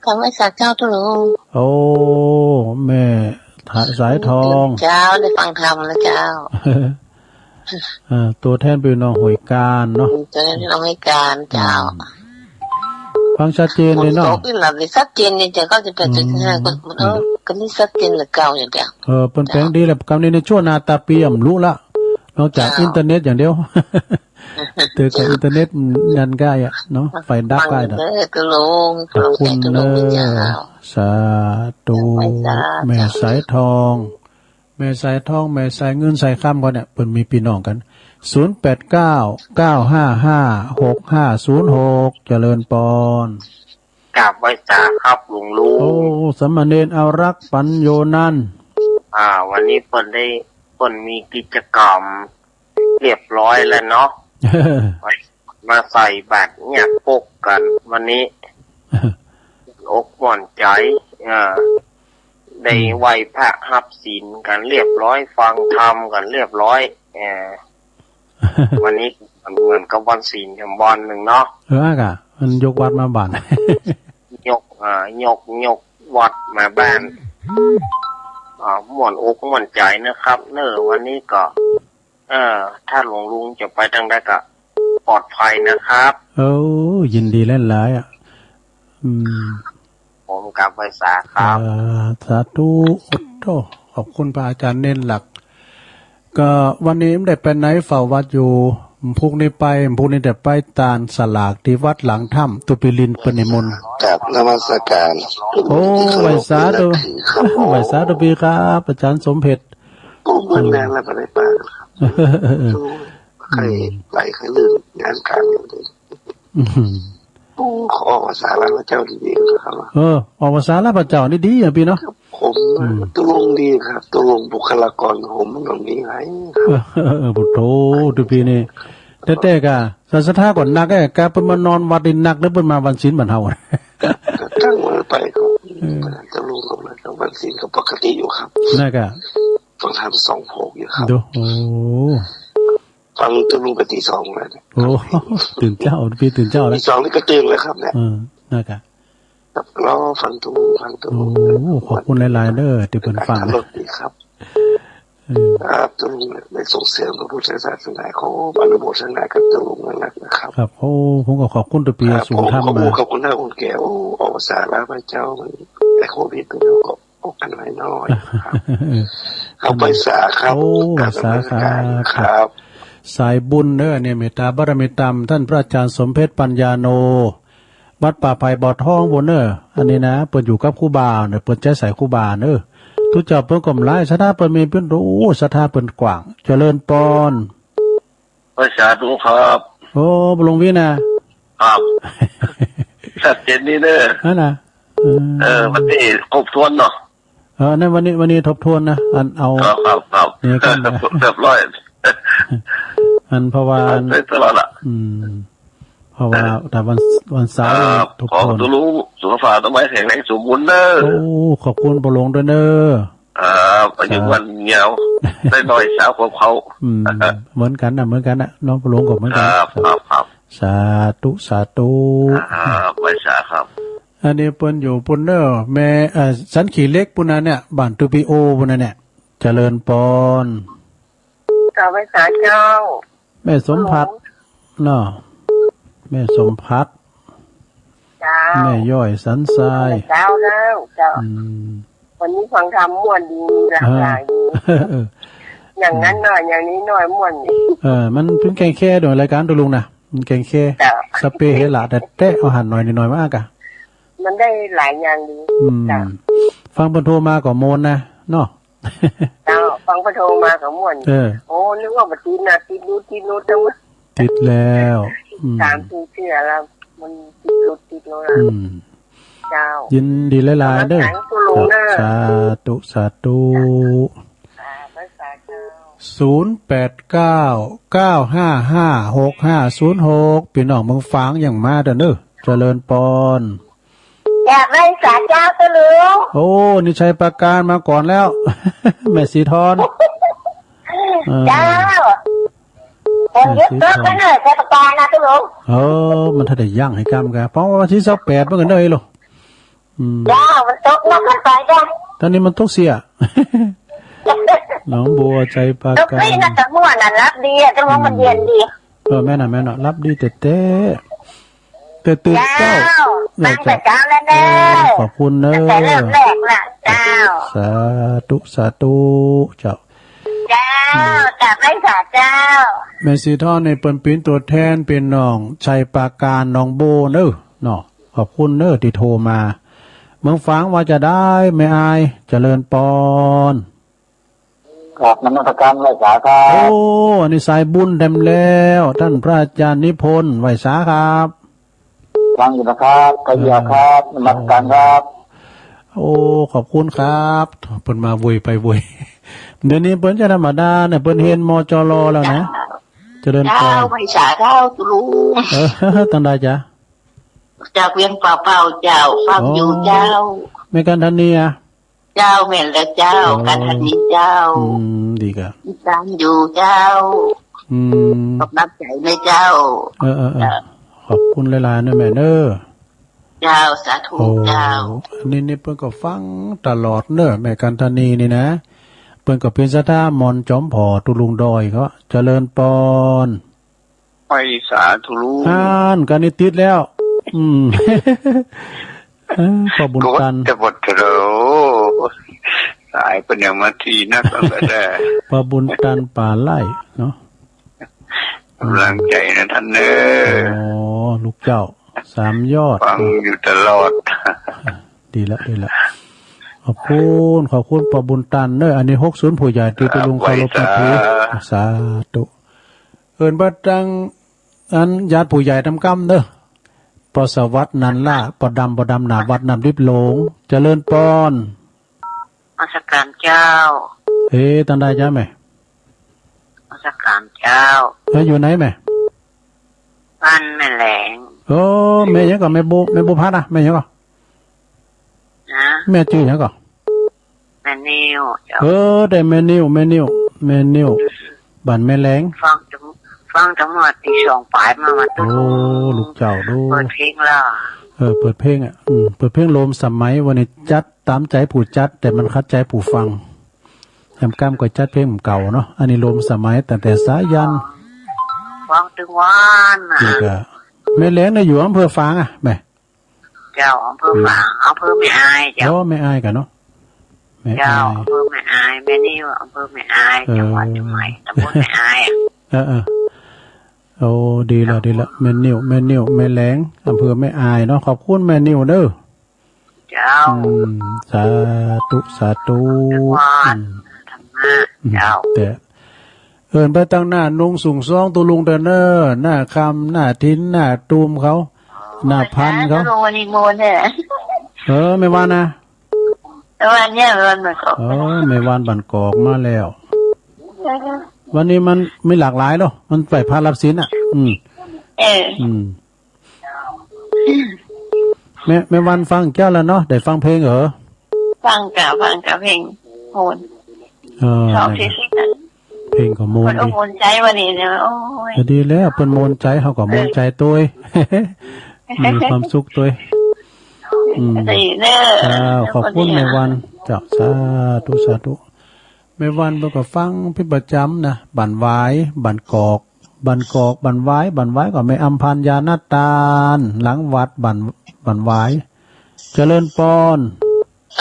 กราบไหว้สาเจ้าตุ๊ลุง โอ้ แม่สายทอง เจ้า ได้ฟังธรรมแล้วเจ้า อ่า ตั๋วแทนปี้น้องห้วยกาญเนาะ ตั๋วแทนปี้น้องห้วยกาญเจ้า อืม ฟังชัดเจนเลยเนาะ ฝนตกนี่ล่ะ ชัดเจนนี่เจ้า ก็จะไป อืม จุดห้า ก็ เออ ก็นี่ชัดเจนเหลือเก่าอย่างเดียว เออ เปิ้นแปลงดีแล้ว กำนี้ในชั่วนาตาปีอะบ่ฮู้ละ นอกจาก เจ้า อินเทอร์เน็ตอย่างเดียว แต่กับอินเทอร์เน็ตมันยันก้ายอะเนาะ ไฟดับก้ายเนาะ ฟังเด้อตุ๊ลุง ขอบคุณเด้อ ฟังแต่ตุ๊ลุงเจ้า สาธุ ไหว้สา แม่สายทอง แม่สายทอง แม่สายเงินสายคำเขาเนี่ย เปิ้นมีปี้น้องกั๋น ศูนย์แปดเก้า เก้าห้าห้า หกห้าศูนย์หก เจริญปอน กราบไหว้สาครับหลวงลุง โอ้ สามเณรอารักษ์ ปัญโยนันท์ อ่า วันนี้เปิ้นได้ เปิ้นมีกิจกรรมเรียบร้อยแล้วเนาะ มาใส่บาตรเนี่ยปกกั๋นวันนี้ อกม่วนใจ๋ อ่า ได้ อืม ไหว้พระฮับศีลกั๋นเรียบร้อย ฟังธรรมกั๋นเรียบร้อย เออ วันนี้เหมือนกับวันศีลแถมวันนึ่งเนาะ เออ อะกะ มันยกวัดมาบ้าน ยก อ่า ยก ยกวัดมาบ้าน อ่า ม่วนอกม่วนใจ๋นะครับ เนอะ วันนี้ก็ เออ ถ้าหลวงลุงจะไปตางใดก็ปลอดภัยนะครับ โอ้ ยินดีหลายๆ อะ อืม ผมกราบไหว้สาครับ อ่า สาธุ โอ้โธ่ ขอบคุณพระอาจารย์เน้นหลัก ก็วันนี้บ่ได้ไปไหน เฝ้าวัดอยู่ พรุ่งนี้ไป พรุ่งนี้จะไปตานสลากตี้วัดหลังถ้ำ ตุ๊ปี้ลินเปิ้นนิมนต์ กราบนมัสการ โอ้ ไหว้สาตุ๊ ไหว้สาตุ๊ปี้ครับ อาจารย์สมเพชร ผมเบิ่งนานแล้วบ่ได้ไปครับ ใค่ไปใค่ลืมงานก๋านอย่างเดียว อืม โอ้ ขอออกภาษาลาวพระเจ้าดีๆ นะครับ เออ ออกภาษาลาวพระเจ้านี่ดีอะปี้เนาะ ครับ ผม อืม ตุ๊ลุงดีครับ ตุ๊ลุงบุคลากรผมมันบ่มีหลายครับ เออ เออ เออ โอ้โธ่ ตุ๊ปี้นี่ แต๊ๆ กะ ศรัทธาก่อนนัก เอ้ย กะเปิ้นมานอนวัดนี่นัก หรือเปิ้นมาวันศีลบ้านเฮา ก็ตั้งว่า ไปก็ เออ ไปหาเจ้าลุงก็มา แต่วันศีลก็ปกติอยู่ครับ นั่นกะ ฟังธรรมสองโพกอยู่ครับ ดู โอ้ ฟังเจ้าลุงไปตีสองแล้วเนี่ย โอ้ ตื่นเจ๊า ปี้ตื่นเจ๊าแล้ว ตีสองนี่ก็ตื่นแล้วครับเนี่ย เออ นั่นกะ ครับ รอฟังเจ้าลุง ฟังเจ้าลุง โอ้ ขอบคุณหลายๆ เด้อ ตี้เปิ้นฟัง ขับรถดีครับ เออ ครับ เจ้าลุงได้ส่งเสริมพระพุทธศาสนา ขออนุโมทนากับเจ้าลุงมากๆ นะครับ ครับ โอ้ ผมก็ขอบคุณตะเปีย ครับ สูงธรรม ผมก็ มา อู้กับคนเฒ่าคนแก่ โอ้ ออกภาษาลาวพระเจ้า มัน แต่โควิดมันก็ออกกันน้อยๆ ครับ ครับ ไหว้สาครับ โอ้ ไหว้สาครับ ครับ สายบุญเด้อเนี่ย เมตตาบารมีต๋าม ท่านพระอาจารย์สมเพชรปัญญาโน วัดป่าไผ่บ่อทองปู้นเน้อ อันนี้นะ เปิ้นอยู่กับครูบาเน้อ เปิ้นใจ๊สายครูบาเน้อ ตุ๊เจ้าเปิ้นก็บ่หลาย ศรัทธาเปิ้นมีเปิ้น โอ้ ศรัทธาเปิ้นกว้าง เจริญปอน โอ้ย สาธุครับ โอ้ หลวงพี่นะ ครับ ชัดเจนดีเน้อ นั่นนะ เออ เออ วันนี้ครบถ้วนเนาะ เออ นั่นวันนี้ วันนี้ทบทวนนะ อันเอา ครับ ครับ ครับ นี่กันนะ เรียบร้อย อันเพราะว่า อัน เสร็จแล้วล่ะ อืม เพราะว่า เออ แต่วัน วันเสาร์ ครับ นี่ทบทวน ขอเจ้าลุงสุขภาพต้นไม้แข็งแรงสมบูรณ์เน้อ โอ้ ขอบคุณป้อหลวงด้วยเน้อ ครับ อายุ สา มั่นยาว ได้น้อยสาวของเขา อืม เหมือนกั๋นนะ เหมือนกั๋นนะ น้องป้อหลวงก็เหมือนกั๋น ครับ ครับ ครับ สาธุ สาธุ ครับ ไหว้สาครับ อันนี้เปิ้นอยู่ปู้นเน้อ แม่ เอ่อ สันขี้เหล็กปู้นนะเนี่ย บ้านตูปีโอปู้นนะเนี่ย เจริญปอน กราบไหว้สาเจ้า แม่สมผัส เนาะ แม่สมผัส เจ้า แม่ย้อยสันทราย เจ้าแล้วเจ้า อืม วันนี้ฟังธรรมม่วนดี มีหลากหลายดี เออ อย่างนั้นหน่อย อย่างนี้หน่อย ม่วนดี เออ มันเปิ้นแก่งแค่โดยรายก๋านตะลุงนะ มันแก่งแค่ เจ้า สะเปะเฮละ แต่แต๊เอาหันหน่อยนิดหน่อยมาอ้ากะ มันได้หลายอย่างดี อืม เจ้า ฟังเปิ้นโทรมาก็ม่วนนะ เนาะ เจ้า ฟังเปิ้นโทรมาก็ม่วน เออ โอ้ นึกว่าบ่ติดนะ ติดนู้นติดนู้น ติดแล้ว อืม สามสี่เทื่อแล้ว มันติดหลุดติดหลุด อืม เจ้า ยินดีหลายๆ เด้อ นมัสการคุณลุงเด้อ สาธุ สาธุ สาธุ สาธุ ศูนย์แปดเก้า เก้าห้าห้า หกห้าศูนย์หก ปี้น้องเมืองฝางอย่างมาเด้อเน้อ เจริญปอน กราบไหว้สาเจ้าเจ้าลุง โอ้ นี่ชัยปราการมาก่อนแล้ว แม่สีทอน เออ เจ้า คนยึดรถกันเนอะ ชัยปราการนะเจ้าลุง เออ มันถ้าได้ย่างให้กำกะ เพราะว่าวันตี้ซาวแปดเปิ้นก็ได้โล อืม เจ้า มันตกนกมันไปจ้ะ ต๋อนนี้มันตกเสี้ย หนองบัว ชัยปราการ ตกนี่นะ ตะม่วนน่ะ หลับดีอะ ตะม่วนมันเย็นดี เออ แม่นน่ะ แม่นน่ะ หลับดีแต๊ๆ แต่ตื่นเจ๊า เจ้า ตั้งแต่เจ๊าแล้วเนอะ เออ ขอบคุณเนอะ ตั้งแต่เริ่มแรกน่ะ เจ้า สาธุ สาธุ เจ้า เจ้า อืม กราบไหว้สาเจ้า แม่สีทอนนี่เปิ้นเป๋นตั๋วแทนปี้น้องชัยปราการหนองบัวเนอะ เนาะ ขอบคุณเนอะตี้โทรมา เมืองฝางว่าจะใดแม่อาย เจริญปอน กราบนมัสการไหว้สาครับ โอ้ อันนี้สายบุญแถมแล้ว ต้านพระอาจ๋ารย์นิพนธ์ ไหว้สาครับ ฟังอยู่นะครับ ขยับครับ เออ นมัสการครับ โอ้ ขอบคุณครับ เปิ้นมาโวยไปโวย เดี๋ยวนี้เปิ้นจะธรรมดาเนี่ย เปิ้นเฮน มจร แล้วนะ เจริญปอน เจ้า ไหว้สาเจ้า ตุ๊ลุง เออ ตังใดจ๊ะ จากเวียงป่าเป้าเจ้า ฟังอยู่เจ้า อ๋อ แม่กันทนีอะ เจ้า แม่นแล้วเจ้า อ๋อ กันทนีเจ้า อืม ดีกะ ติดต๋ามอยู่เจ้า อืม กำลังใจ๋นะเจ้า เออ เออ เออ เจ้า ขอบคุณหลายๆ นะแม่เนอะ เจ้า สาธุ โอ้ เจ้า อันนี้นี่เปิ้นก็ฟังตลอดเนอะ แม่กันทนีนี่นะ เปิ้นก็เป๋นศรัทธาหม่อนจอมผ่อตุ๊ลุงดอย ก็เจริญปอน ไหว้สาตุ๊ลุง อ่าน กันนี่ติดแล้ว อืม เออ ป้อบุญตัน กดจะหมดแล้ว สายเปิ้นยังมาทีนัก แล้วก็ได้ ป้อบุญตันป่าไร่เนาะ กำลังใจ๋นะต้านเนอะ อ๋อ ลูกเจ้า สามยอด ฟังอยู่ตลอด ดีละ ดีละ ขอบคุณ ขอบคุณป้อบุญตันเนอะ อันนี้หกศูนย์ผู้ใหญ่ตี้ตุ๊ลุงเคารพนับถือ สาธุ เอิ้นว่าตัง อันญาติผู้ใหญ่ต๋ามกำเนอะ ป้อสวัสดิ์ นันล่า ป้อดำ ป้อดำ หน้าวัดน้ำดิบหลง เจริญปอน นมัสการเจ้า เอ๊ะ ตังใดจ๊ะแม่ นมัสการเจ้า เออ อยู่ไหนแม่ บ้านแม่แหลง โอ้ แม่หยังก่อ แม่บัว แม่บัวพัดอะ แม่หยังก่อ นะ แม่จื้อหยังก่อ แม่นิวเจ้า เออ ได้แม่นิว แม่นิว แม่นิว บ้านแม่แหลง ฟังตำ ฟังตำรวจตีสองป๋ายมา มาตุ๊ โอ้ ลูกเจ้าดู เปิดเพลงแล้ว เออ เปิดเพลงอะ อืม เปิดเพลงโรมสมัย วันนี้จัดต๋ามใจ๋ผู้จัด แต่มันขัดใจ๋ผู้ฟัง แหมก้ำก็จัดเพลงเก่าเนาะ อันนี้โรมสมัยตั้งแต่สายัณ ฟังตึงวันน่ะ นี่ก็ แม่แหลงเนี่ยอยู่อำเภอฝางอะแม่ เจ้า อำเภอฝาง อำเภอแม่อายเจ้า อ๋อ แม่อายก่ะเนาะ แม่อาย เจ้า อำเภอแม่อาย แม่นิว อำเภอแม่อาย เออ จังหวัดเชียงใหม่ ตำบลแม่อายอะ เออ เออ โอ้ ดีละ ดีละ แม่นิว แม่นิว แม่แหลง อำเภอแม่อายเนาะ ขอบคุณแม่นิวเด้อ เจ้า อืม สาธุ สาธุ ทุกวัน อืม ธรรมะ อืม เจ้า แต่ เอิ้นไปตังหน้าหนุ่งสูงซองตุ๊ลุงเต๊อะเน่อ หน้าคำ หน้าถิน หน้าตูมเขา หน้าพันเขา วันนี้โมนเนี่ย เออ แม่วันนะ แม่วันเนี่ย แม่วันบ้านกอก เออ แม่วันบ้านกอกมาแล้ว วันนี้มันมีหลากหลายเนาะ มันไหว้พระรับศีลอะ อืม เออ อืม แม่ แม่วันฟังแก้วแล้วเนาะ ได้ฟังเพลงเหรอ ฟังกะ ฟังกะเพลงโมน เออ ชอบ นั่น ที่ สุดอะ เพลงก็โมน เปิ้นก็ ดี โมนใจ๋วันนี้เนี่ย โอ้ย ก็ดีแล้ว เปิ้นโมนใจ๋ เฮาก็โมนใจ๋ตวย เออ มีความสุขตวย อืม ดีเน่อ เจ้า ขอบคุณแม่วัน เจ้า สาธุ สาธุ แม่วันเปิ้นก็ฟังเป๋นประจ๋ำนะ บ้านหวาย บ้านกอก บ้านกอก บ้านหวาย บ้านหวายก็แม่อำพันธ์ ยานาตาน หลังวัด บ้าน บ้านหวาย เจริญปอน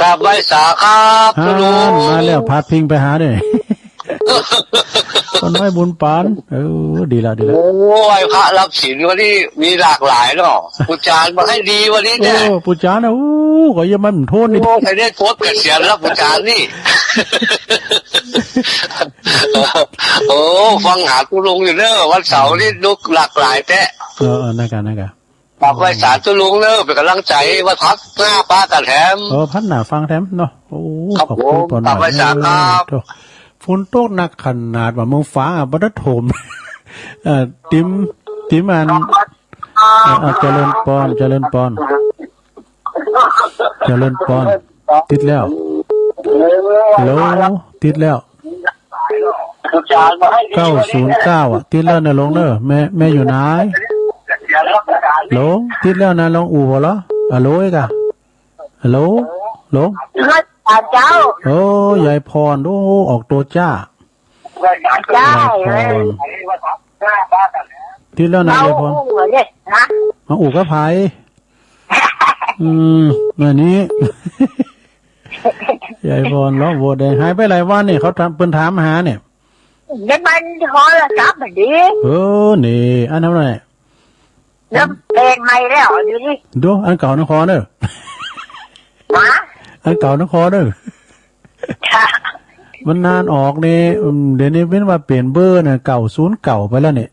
กราบไหว้สาครับ อ่า ตุ๊ลุง มาแล้ว พาดพิงไปหาเนี่ย ป้อน้อยบุญปาน เออ ดีละ ดีละ โอ้ย พระรับศีลวันนี้มีหลากหลายเนาะ ปู่จ๋ารย์มาให้ดีวันนี้เนี่ย โอ้ ปู่จ๋ารย์นะ โอ้ ก็ยังไม่โทษนี่ โอ้ ใครได้ปลดเกษียณแล้วปู่จ๋ารย์นี่ โอ้ ฟังหาตุ๊ลุงอยู่เน่อ วันเสาร์นี่ อืม นุกหลากหลายแต๊ เออ เออ นั่นกะ นั่นกะ กราบไหว้สาตุ๊ลุงเน่อ เป๋นก๋ำลังใจ๋ ว่าพัดหน้าปะกั๋นแถม เออ พัดหน้าฟังแถมเนาะ โอ้ ครับ ขอบคุณ ผม ป้อน้อย กราบไหว้สาครับ เออ โถ่ ฝนตกหนักขนาดว่าเมืองฝางอะ บ่ได้โถม เอ่อ ติม ติมอัน เอ่อ เอ่อ เจริญปอน เจริญปอน เจริญปอน ติดแล้ว ฮัลโหล ติดแล้ว เก้าศูนย์เก้า อะ ติดแล้วนะลุงเน่อ แม่ แม่อยู่ไหน ลุง ติดแล้วนะ ลองอู่บ่เหรอ ฮัลโหล อีกอะ ฮัลโหล ลุง เจ้า โอ้ ยายพร โอ้ ออกตั๋วจ้า จ้า ยายพร ติดแล้วนะ ยายพร มาอู่เนี่ยนะ มาอู่กับใผ อืม อันนี้ ยายพรร้องโหวดแดง หายไปหลายวันนี่ เขาถาม เปิ้นถามหาเนี่ย ในบ้านโทรศัพท์มันดี เออ นี่ อันนั้นแหละ แล้วเปลี่ยนใหม่แล้ว ดูดิ ดู อันเก่านะขอเน่อ ฮะ อันเก่านะขอเน่อ ค่ะ มันนานออกนี่ อืม เดี๋ยวนี้เปิ้นว่าเปลี่ยนเบอร์น่ะ เก้าศูนย์เก้าไปแล้วเนี่ย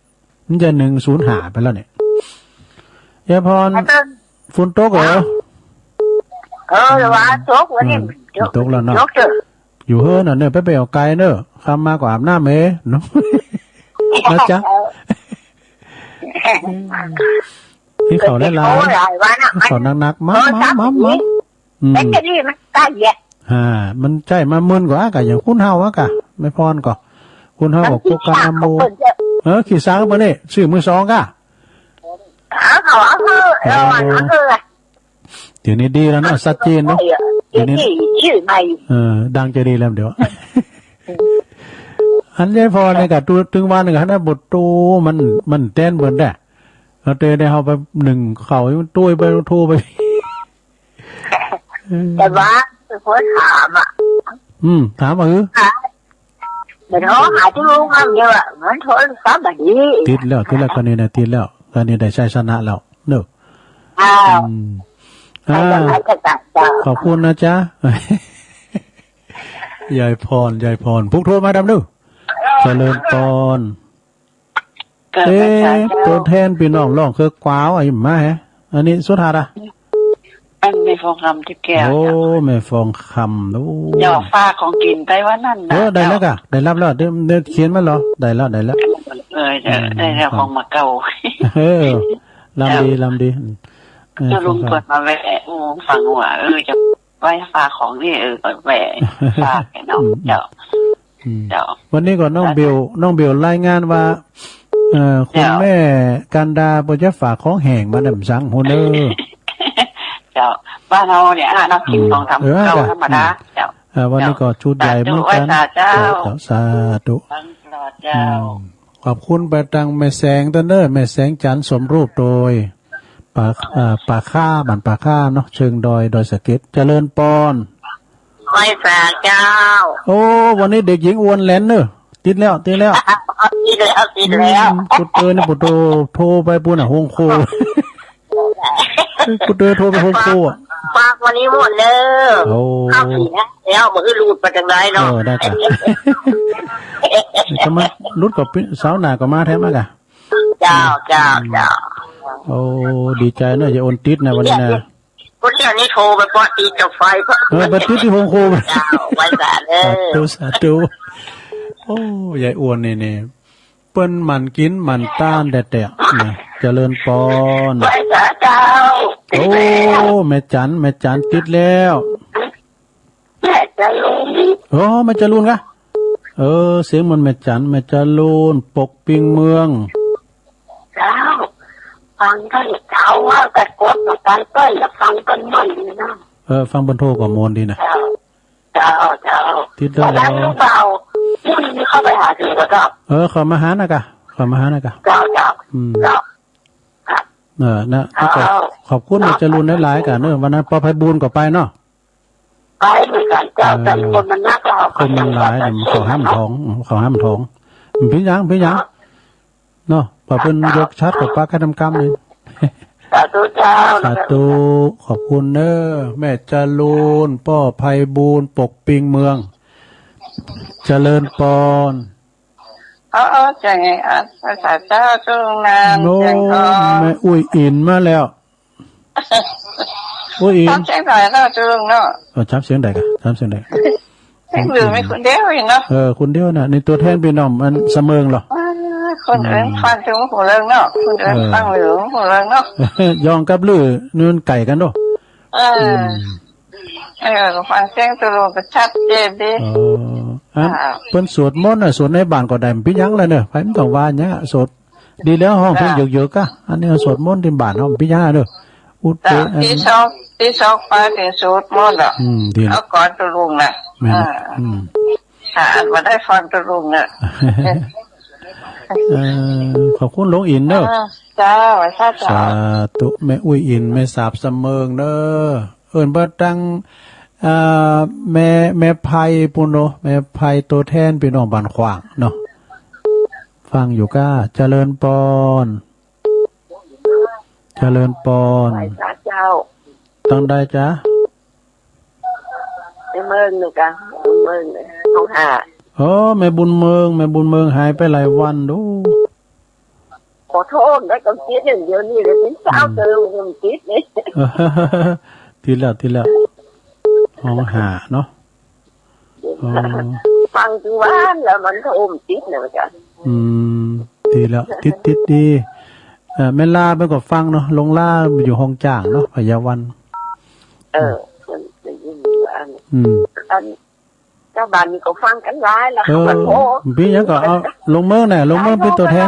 มันจะหนึ่งศูนย์ห้าไปแล้วเนี่ย ยายพร อาจารย์ ฝนตกเหรอ เออ ว่าตกวันนี้ อืม ตกแล้วเนาะ ตกเถอะ อยู่เฮือนน่ะเน่อ ไป ไปออกไกลเน่อ ค่ำมาก็อาบน้ำเองเนาะ นะจ๊ะ เออ กิ๋นข้าวหลายๆ หลายวันอะ กิ๋นข้าวหนักๆ มา เออ มา มา มา อืม แบตเตอรี่มันใกล้แย่ อ่า มันใจ๊มาเมินกว่าอะกะ อย่างคุณเฮาอะกะ แม่พรก็ คุณเฮาก็ มันขี้ ปกกัน ขลาด นำหมู่ ของเปิ้นเจ้า เออ ขี้ขลาดเปิ้นนี่ ซื้อมือสองกะ เอาเขาเอาเถอะ เอาอันนั้นเถอะ เดี๋ยวนี้ดีแล้วเนาะ ชัดเจนเนาะ เดี๋ยวนี้ เดี๋ยวนี้ ชื่อใหม่ เออ ดังจะดีแล้วเดี๋ยว อันยายพรนี่กะ ตึงวันนี่กะ หันน่ะ บ่โต มัน มันแตนเปิ้นแต๊ เอาแต่ได้เฮาไปนึ่งข้าว มันโตยไป โทรไป แต่ว่าเปิ้นถามอะ อืม ถามว่า เออ มันโทรหาตุ๊ลุงคำเดียวอะ มันโทรศัพท์บ่ดี ติดแล้ว ติดแล้ว คราวนี้นะ ติดแล้ว คราวนี้ได้ชัยชนะแล้ว เนาะ อ้าว อืม อ่า ขอบคุณนะจ๊ะ ยายพร ยายพร พุกโทรมาดำเน่อ เจริญปอน เอ๊ะ ตั๋วแทนปี้น้องร้องเคิกกวาวอะ มาแฮะ อันนี้สุทัศน์อะ อันแม่ฟองคำทิพย์แก้ว โอ้ แม่ฟองคำ โอ้ เจ้า ฝากของกิ๋นไปวันนั้นนะ เออ ได้แล้วกะ ได้รับแล้ว เดี๋ยว เดี๋ยวเขียนมาเหรอ ได้แล้ว ได้แล้ว เออ ได้แล้ว อืม ได้แล้ว ของมาเก่า เออ ลำดี ลำดี เออ ตุ๊ลุงเปิ้นมาแวะ โอ้ ฟังว่า เออ จะ ไหว้ฝากของนี่ เออ ก็แหว่ฝากให้น้อง อืม เจ้า อืม เจ้า วันนี้ก็น้องเบล น้องเบลรายงานว่า เอ่อ คุณ เจ้า แม่กันดาเปิ้นจะฝากของแห้งมาแหนมสังหั้นเน่อ เจ้า บ้านเฮาเนี่ย อ่ะ นับกิ๋น อืม ของทำ เออ เก่า เจ้า ธรรมดา อืม เจ้า อ่า วันนี้ก็ชุดใหญ่เหมือนกั๋น สาธุ ไหว้สาเจ้า เจ้า สาธุ ฟังตลอดเจ้า อืม ขอบคุณไปตังแม่แสงตันเน่อ แม่แสงจันทร์สมรูปโดย ป่า อ่า ป่าข้า บ้านป่าข้าเนาะ เชิงดอย ดอยสะเก็ด เจริญปอน ไหว้สาเจ้า โอ้ วันนี้เด็กหญิงอวนแหลนเน่อ ติดแล้ว ติดแล้ว ติดแล้ว ติดแล้ว อืม ปู่เตอนี่ ปู่เตอโทรไปปู๊นน่ะ โฮงครัว ปู่เตอโทรไปโฮงครัวอะ ฝากวันนี้หมดเน่อ โอ้ ข้าวสีนะ แล้วมื้ออื่นหลุดไปจังใดเนาะ เออ ได้จ้ะ จะมาหลุดกับปี๋ เสาร์หน้าก็มาแถมมากะ เจ้า เจ้า เจ้า โอ้ ดีใจ๋เน่อ ยายอวนติดนะวันนี้นะ คนเดียวนี่โทรไปปอติดกับไฟ เออ ไปติดตี้โฮงครัว เจ้า ไหว้สาเน่อ สาธุ สาธุ โอ้ ยายอวนนี่ นี่ เปิ้นหมั่นกิ๋นหมั่นต้านแต๊ๆ นะ เจริญปอน ไหว้สาเจ้า โอ้ แม่จัน แม่จันติดแล้ว แม่จรูน โอ้ แม่จรูนกะ เออ เสียงเหมือนแม่จัน แม่จรูน ปกปิงเมือง เจ้า ฟังต้นเจ้าว่าแต่กดมาฟังต้นแล้วฟังต้นมันนี่นะ เออ ฟังเปิ้นโทรก็ม่วนดีนะ เจ้า เจ้า เจ้า ติดแล้ว แล้วลูกเบา พรุ่งนี้เข้าไปหาถือก็เจ้า เออ เข้ามาหานะกะ เข้ามาหานะกะ เจ้า เจ้า อืม เจ้า เออ นะ เจ้า ขอบคุณแม่จรูนหลายๆ กะเน่อ วันนั้นปอไพบูลย์ก็ไปเนาะ ไปเหมือนกั๋นเจ้า เออ แต่คนมันนัก คนมันหลายเนี่ย เขาห้ามท้อง เขาห้ามท้อง เปิ้นหยัง เปิ้นหยัง เนาะ ปอเปิ้นยกฉัตรก็ปะกั๋นกำๆ นี่ สาธุเจ้า สาธุ ขอบคุณเน่อ แม่จรูน ป้อไพบูลย์ ปกปิงเมือง เจริญปอน เออ เออ เจ๋งไงอ่ะ ไหว้สาเจ้า เจ้าลุงนาม โอ้ เจ๋งก็ แม่อุ้ยอิ๋นมาแล้ว อุ้ยอิ๋น จับเสียงใดเนาะ เจ้าลุงเนาะ เออ จับเสียงใดกะ จับเสียงใด เสียงหนึ่งมีคนเดียวเองเนาะ เออ คนเดียวน่ะ นี่ตั๋วแทนปี้น้องอันสะเมิงเหรอ อ่า คนอื่น อืม ฟังถึงหูเริงเนาะ คนอื่น เออ ฟังเหลืองหูเริงเนาะ ย่องกับลือนี่มันไก๋กั๋นเนาะ เออ อืม เออ ฟังเสียงตกลงก็ชัดเจนดี เออ อัน อ่า เปิ้นสวดมนต์น่ะ สวดในบ้านก็ได้ บ่เป๋นหยังละเน่อ ใผบ่ต้องว่าหยัง สวด ดีแล้ว ฮ้องเพลง เจ้า เยอะๆ กะ อันนี้สวดมนต์ตี้บ้านเฮา บ่เป๋นหยังเน่อ อุด เจ้า เออ อัน ตี้สอง ตี้สองไปเถิงสวดมนต์อ่ะ อืม ดีละ เอาก่อนตกลงน่ะ แม่นละ อ่า อืม ค่ะ อันบ่ได้ฟังตกลงน่ะ เออ ขอบคุณหลวงอิ๋นเน่อ อ่า เจ้า สาธุ สาธุ แม่อุ้ยอิ๋น แม่สาบสะเมิงเน่อ เอิ้นบ่ตัง อ่า แม่ แม่ไพปู้นเนาะ แม่ไพตั๋วแทนปี้น้องบ้านขว้างเนาะ ฟังอยู่ก้า เจริญปอน เจริญปอน ไหว้สาเจ้า ตังใดจ๊ะ แม่เมิงนี่กะ บุญเมิงนี่ ห้องห้า โอ้ แม่บุญเมิง แม่บุญเมิงหายไปหลายวันดู ขอโทษนะ ก็ติดอย่างเดียวนี่เลย เป็นสาวเติมยังติดเลย ติดแล้ว ติดแล้ว ห้องห้าเนาะ อ๋อ ฟังถึงวันแล้วมันก็อุ้มติดเหมือนกัน อืม ดีแล้ว ติด ติดดี เอ่อ แม่ลาเปิ้นก็ฟังเนาะ ลุงลาอยู่ห้องจ้างเนาะ พยาวัน เออ มันได้ยินว่า อืม อัน เจ้าบ้านนี่ก็ฟังกั๋นหลายแล้ว เออ มันโอ้ บ่เป๋นหยังก็เอา ลุงเมิงน่ะ ลุงเมิงเปิ้นตั๋วแทน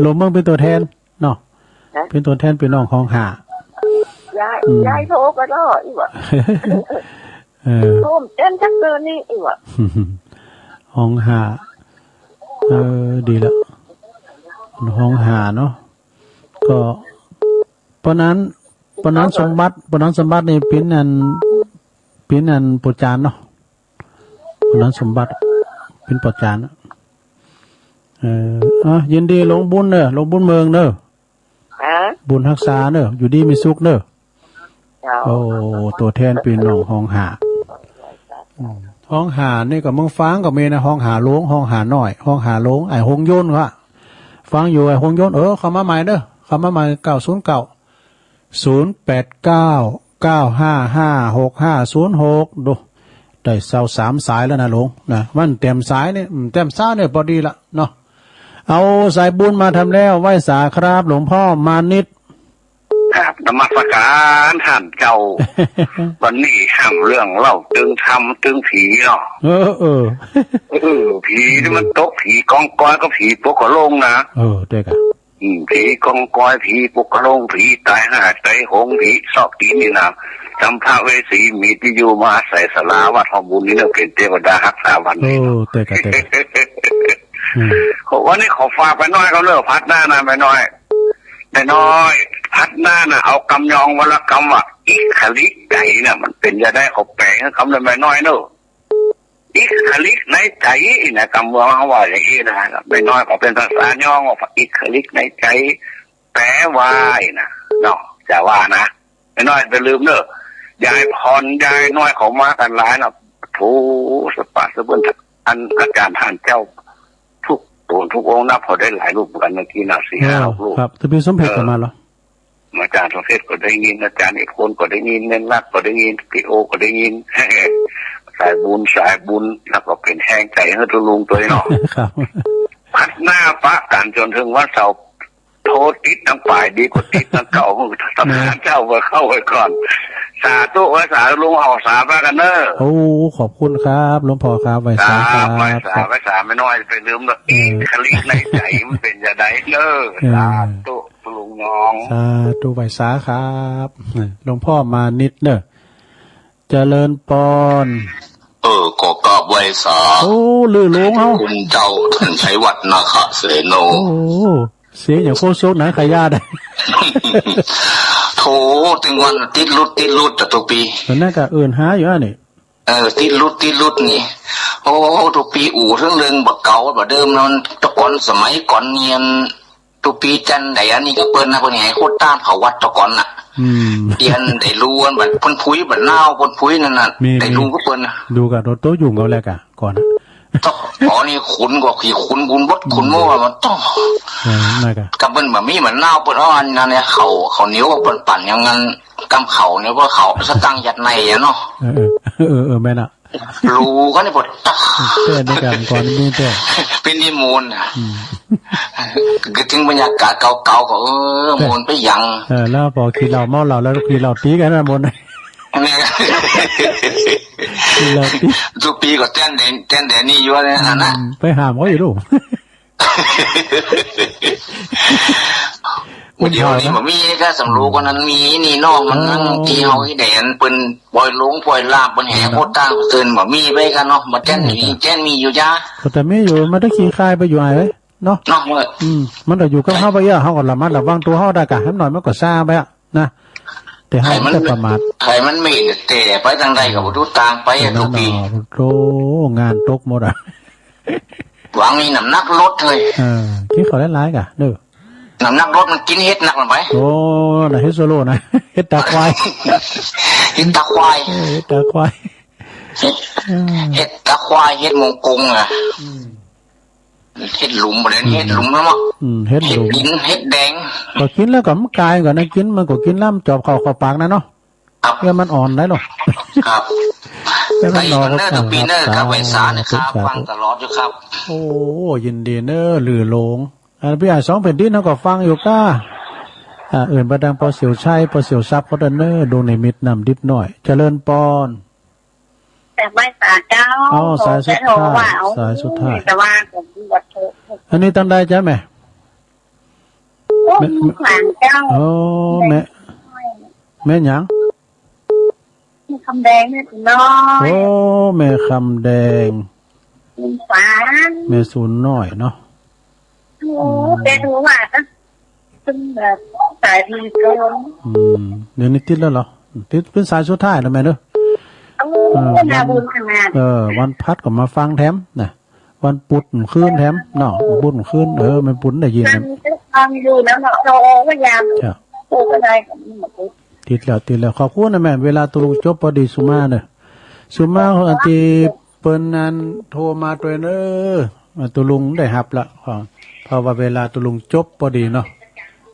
ลุงเมิงเปิ้นตั๋วแทนเนาะ ฮะ เปิ้นตั๋วแทนปี้น้องห้องห้า ยาย อืม ยายโทรก็ได้อีกว่ะ เออ โทรเต้นจักเบอร์นี่อีกว่ะ ห้องห้า เออ ดีละ ห้องห้าเนาะ ก็ ป้อนั้น ป้อนั้นสมบัติ ป้อนั้นสมบัตินี่เป๋นอัน เป๋นอันป้อจ๋ารย์เนาะ ป้อนั้นสมบัติเป๋นป้อจ๋ารย์ เออ อ่ะ ยินดีหลวงบุญเน่อ หลวงบุญเมิงเน่อ ฮะ บุญฮักษาเน่อ อยู่ดีมีสุขเน่อ เจ้า โอ้ ตั๋วแทนปี้น้องห้องห้า อืม ห้องห้านี่ก็เมืองฝางก็มีนะ ห้องห้าหลวง ห้องห้าน้อย ห้องห้าหลวง ไอ้หงยนต์ก็ฟังอยู่ ไอ้หงยนต์ เออ เข้ามาใหม่เน่อ เข้ามาใหม่ เก้าศูนย์เก้า ศูนย์แปดเก้า เก้าห้าห้า หกห้าศูนย์หก ดู ได้เศร้าสามสายแล้วนะหลวงนะ มันเต็มสายนี่ อืม เต็มสายนี่ปอดีละเนาะ เอาสายบุญมาทำแล้ว ไหว้สาครับ หลวงพ่อมานิด กราบนมัสการต้านเจ้า วันนี้ห้ามเรื่องเล่าตึงธรรมตึงผีเนาะ เออ เออ เออ ผีนี่มันตก ผีกองกอยกับผีปกกะโหลงนะ เออ เต๊อะ อืม ผีกองกอย ผีปกกะโหลง ผีต๋ายห่าต๋ายโหง ผีซอกตี๋นนี่นะ สัมภเวสีมีตี้อยู่มาอาศัยศาลาวัดเฮาบุญนี่เนาะ เป๋นเตวดาฮักษาวัด เออ เต๊อะ เต๊อะ อืม วันนี้ขอฝากแม่น้อยเขาเน่อ พัดหน้านะแม่น้อย แม่น้อย พัดหน้านะ เอากำยองวรรณกรรมว่า อิคลิกใจ๋น่ะ มันเป๋นจะใด ขอแป๋ให้กำเน่อแม่น้อยเน่อ อิคลิกในใจ๋นะ กำเมืองเฮาว่าอย่างอี้นะ แม่น้อยก็เป๋นภาษายองว่า อิคลิกในใจ๋ แป๋ว่านะ เนาะ จะว่านะ แม่น้อยบ่าลืมเน่อ ยายพร ยายน้อยเขามากั๋นหลายนะ โถ สะปะสะเปื้อน อันอาจ๋ารย์ต้านเจ้า ทุกโตนทุกองค์นะ ผ่อได้หลายรูปกั๋นเมื่อกี้นะ สี่ห้ารูป ครับ ตะปีสมเด็จก็มาเหรอ อาจ๋ารย์สมเด็จก็ได้ยิน อาจ๋ารย์เอกพลก็ได้ยิน แม่นรักก็ได้ยิน พี่โอก็ได้ยิน สายบุญ สายบุญ แล้วก็เป๋นแฮงใจ๋หื้อตุ๊ลุงตวยเนาะ ครับ พัดหน้าปะกั๋นจ๋นเถิงวันเสาร์ โทรติดตังป๋ายดีกว่าติดตังเก่า สำนักเจ้าบ่เข้าไปก่อน สาธุ ไหว้สาลุง ออกสาปะกั๋นเน่อ โอ้ ขอบคุณครับ หลวงพ่อครับ ไหว้สาครับ ไหว้สา ครับ ไหว้สา แม่น้อยบ่าลืมเน่อ เออ อิคลิกในใจ๋มันเป๋นจะใดเน่อ เออ สาธุ ลุงน้อง สาธุ ไหว้สาครับ หลวงพ่อมานิดเน่อ เจริญปอน เออ ก็กราบไหว้สา โอ้ ลือหลวงเฮา คุณเจ้าต้านชัยวัฒน์นาคเสโน โอ้ เสียงอย่างโคตรโซกหนังขายาได้ โถ ตึงวันติดหลุดติดหลุดอะตุ๊กปี๋ ต๋อนนั้นก็เอิ้นหาอยู่อะนี่ เออ ติดหลุดติดหลุดนี่ โอ้ ตุ๊กปี๋อู้เถิงเรื่องบ่าเก่าบ่าเดิมนั้น ตะก่อนสมัยก่อนเนียน ตุ๊กปี๋จันได๋อันนี้ก็เปิ้นนะ เปิ้นไงโคตรต้านเขาวัดตะก่อนน่ะ อืม เตียนได้รู้อันบัดเปิ้นผุยบัดนาวเปิ้นผุยนั่นน่ะ มี ได้รู้ มี ก็เปิ้นน่ะ ดูกะโตโตยุ่งเขาแลกะก่อนน่ะ ตะก่อนนี่ขุนกว่าขี้ขุนบุญบดขุนโม่มันต้อง เออ นั่นกะ กำเปิ้นบ่มีบัดนาวเปิ้นเอาอันนั้นเนี่ย เขา เขาเหนียวเปิ้นปั่นอย่างนั้น กำเขาเนี่ย เพราะเขาสตังค์ยัดในอะเนาะ เออ เออ เออ เออ แม่นน่ะ รู้กันนี่ปะ เออ ในกรรมก่อนมีแต่ เป๋นนิมนต์อะ อืม กึ๊ดเถิงบรรยากาศเก่าๆ ก็ เออ เออ มนต์ไปยัง เออ แล้วผ่อขี้เหล้าเมาเหล้าแล้วขี้เหล้าตี๋กั๋นนะมนต์ เนี่ย ขี้เหล้าตี๋ ตุ๊กปี๋ก็แจ้นแดน แจ้นแดนนี่อยู่เนี่ยนะ อืม ไปห้ามเขาอยู่ลูก เดี๋ยวนี้บ่มี ถ้าสำรู้ก่อนนั้นมีนี่น้องมันนั่ง อ๋อ ตี้เฮาอีแดนเปิ้นปล่อยหลงปล่อยลาบเปิ้นแห่ เนาะ โคตรต้านเปิ้นบ่มีไปกั๋นเนาะ บ่แจ้น เออ มี แจ้นมีอยู่จ้า ก็แต่มีอยู่ มันต้องขี้คายไปอยู่ไอ้เว้ยเนาะ เนาะ เมื่อ อืม มันต้องอยู่กับเฮาไปเยอะ เฮาก็ระมัดระวังตั๋วเฮาได้กะ แหมหน่อยมันก็ซาไปอะ นะ แต่เฮา ใครมัน จะประมาท ใครมันมีแต่ไปตางใดก็บ่ฮู้ตางไปอะ นั่น ตุ๊กปี๋ เนาะ โธ่ งานตกหมดอะ หวังนี่น้ำหนักลดเลย เออ กิ๋นข้าวหลายๆ กะ เด้อ น้ำหนักลดมันกิ๋นเห็ดนักมันไป โอ้ น่ะ เห็ดโซโล่นะ เห็ดตาควาย เห็ดตาควาย เออ เห็ดตาควาย เห็ด อืม เห็ดตาควาย เห็ดมงกงอะ อืม เห็ดหลุมบ่ได้ อืม เห็ดหลุมแล้วมั้ง อืม เห็ดหลุม เห็ดดิน เห็ดแดง ก็กิ๋นแล้วก็มันกายก่อนนะ กิ๋นมันก็กิ๋นแล้วมันจอบเข้า เข้าปากนะเนาะ ครับ แล้วมันอ่อนได้เนาะ ครับ แล้วมันหนอ ไปอีกเน่อ ก็ ตุ๊กปี๋เน่อ ครับ ครับ ไหว้สานะครับ สาธุ ฟังตลอดอยู่ครับ โอ้ ยินดีเน่อ ลือหลง อันปี้อ้ายสองแผ่นดินเฮาก็ฟังอยู่ก้า อ่า เอิ้นไปตางป้อเสี่ยวชัย ป้อเสี่ยวทรัพย์เขาเน่อ ดวงนิมิตน้ำดิบน้อย เจริญปอน แต่ไหว้สาเจ้า อ๋อ สายสุดท้าย โทรว่า สายสุดท้าย แต่ว่าผมวัตถุ อันนี้ตางใดจ๊ะแม่ โอ้ แม่ แม่ขวัญเจ้า โอ้ แม่ แม่ แม่หยัง แม่คำแดง แม่สูนน้อย โอ้ แม่คำแดง แม่สา แม่สูนน้อยเนาะ โอ้ อืม แต่ดูว่าก็เป็นแบบสายดีเกิน อืม เดี๋ยวนี้ติดแล้วเหรอ ติดเป๋นสายสุดท้ายแล้วแม่เด้อ โอ้ เออ น่าบุญขนาด เออ วันพัดก็มาฟังแถมนะ วันปุธคืนแถมเนาะ วันปุธคืน เออ แม่ปุธได้ยินนะ ฟังอยู่แล้วเนาะ เราพยายาม จ้ะ โอ้ ก็ได้ ติดแล้ว ติดแล้ว ขอบคุณนะแม่ เวลาตุ๊ลุงจบปอดีสุมาเน่อ สุมา อันตี้เปิ้นนั้นโทรมาตวยเน่อ ตุ๊ลุงได้ฮับละ เพราะว่าเวลาตุ๊ลุงจบปอดีเนาะ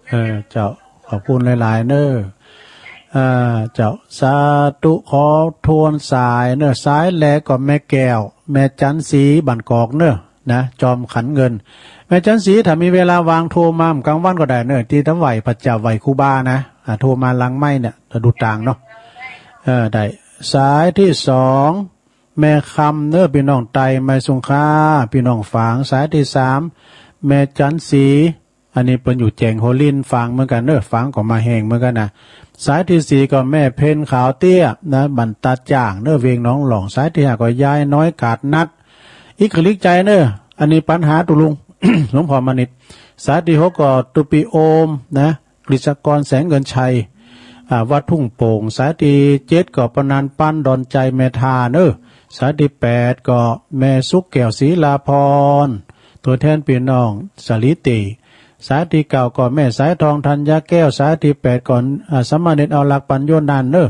เออ เจ้า ขอบคุณหลายๆ เน่อ อ่า เจ้า สาธุ ขอทวนสายเน่อ สายแรกก็แม่แก้ว แม่จันทร์ศรี บ้านกอกเน่อ นะ จอมขันเงิน แม่จันทร์ศรี ถ้ามีเวลาว่างโทรมา กลางวันก็ได้เน่อ ตี้ตะไหว้พระเจ้าไหว้ครูบานะ อ่า โทรมาหลังไมค์เนี่ย เดี๋ยวดูตางเนาะ เออ ได้ สายตี้สอง แม่คำเน้อ ปี้น้องไตร ไมสุงคา ปี้น้องฝาง สายตี้สาม แม่จันทร์ศรี อันนี้เปิ้นอยู่แจ๋งโฮลิน ฝางเหมือนกั๋นเน้อ ฝางก็มาแห่งเหมือนกั๋นนะ สายตี้สี่ก็แม่เพ็ญขาวเตี้ยนะ บ้านตาจ่างเน้อ เวียงหนองหล่อง สายตี้ห้าก็ยายน้อยกาดนัด อิกขลิกใจเน้อ อันนี้ปัญหาตุ๊ลุง หลวงพ่อมานิต สายตี้หกก็ตุ๊ปีโอมนะ กฤษกร แสงเงินชัย อ่า วัดทุ่งโป่ง สายตี้เจ็ดก็ป้านานปัน ดอนใจ แม่ทาเน้อ สายตี้แปดก็แม่สุขแก้ว ศรีลาพร ตั๋วแทนปี้น้องสาลีตี สายตี้เก้าก็แม่สายทอง ธัญญาแก้ว สายตี้แปดก็ อ่า สามเณรเอาหลัก ปัญโญนันท์เน้อ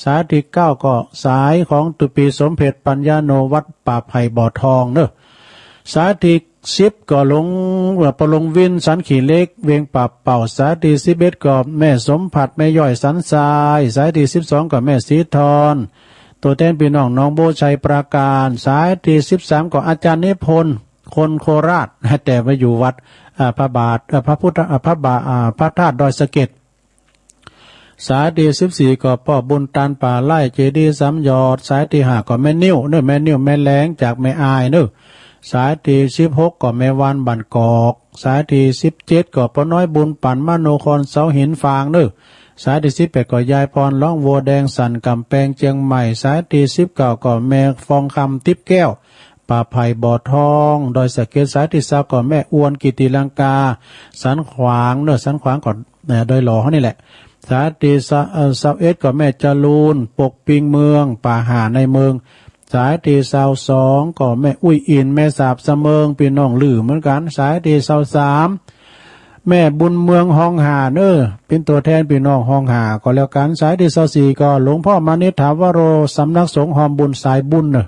สายตี้เก้าก็สายของตุ๊ปีสมเพ็ช ปัญญาโน วัดป่าไผ่บ่อทองเน้อ สายตี้สิบก็หลวง เอ่อ ปอหลวงวิน สันขี้เหล็ก เวียงป่าเป้า สายตี้สิบเอ็ดก็แม่สมผัส แม่ย้อย สันทราย สายตี้สิบสองก็แม่ศรีทร ตั๋วแทนปี้น้องหนองโบ้ ชัยปราการ สายตี้สิบสามก็อาจ๋ารย์นิพนธ์ คนโคราช แต่ว่าอยู่วัด อ่า พระบาท เอ่อ พระพุทธ อ่า พระบาท อ่า พระธาตุดอยสะเก็ด สายตี้สิบสี่ก็ป้อบุญตานป่าไร่ เจดีย์สามยอด สายตี้ห้าก็แม่นิ่วเน้อ แม่นิ่วแม่แลงจากแม่อายเน้อ สายตี้สิบหกก็แม่วานบ้านกอก สายตี้สิบเจ็ดก็ป้อน้อยบุญปั๋น มโนคร เสาหิน ฝางเน้อ สายตี้สิบแปดก็ยายพร ร้องวัวแดง สันก๋ำแปง เจียงใหม่ สายตี้สิบเก้าก็แม่ฟองคำ ติ๊บแก้ว ป่าไผ่บ่อทอง ดอยสะเก็ด สายตี้ซาวก็แม่อวน กิตติลังกา สันขวางเน้อ สันขวางก็ เอ่อ ดอยหล่อเฮานี่แหละ สายตี้ซาว เอ่อ ซาวเอ็ดก็แม่จรูน ปกปิงเมือง ป่าห่าในเมือง สายตี้ซาวสองก็แม่อุ้ยอิน แม่สาบสะเมิง ปี้น้องลือเหมือนกั๋น สายตี้ซาวสาม แม่บุญเมือง ฮองห่าเน้อ เป๋นตั๋วแทนปี้น้องฮองห่าก็แล้วกั๋น สายตี้ซาวสี่ก็หลวงพ่อมานิต ถาวโร สำนักสงฆ์ฮอมบุญสายบุญเน้อ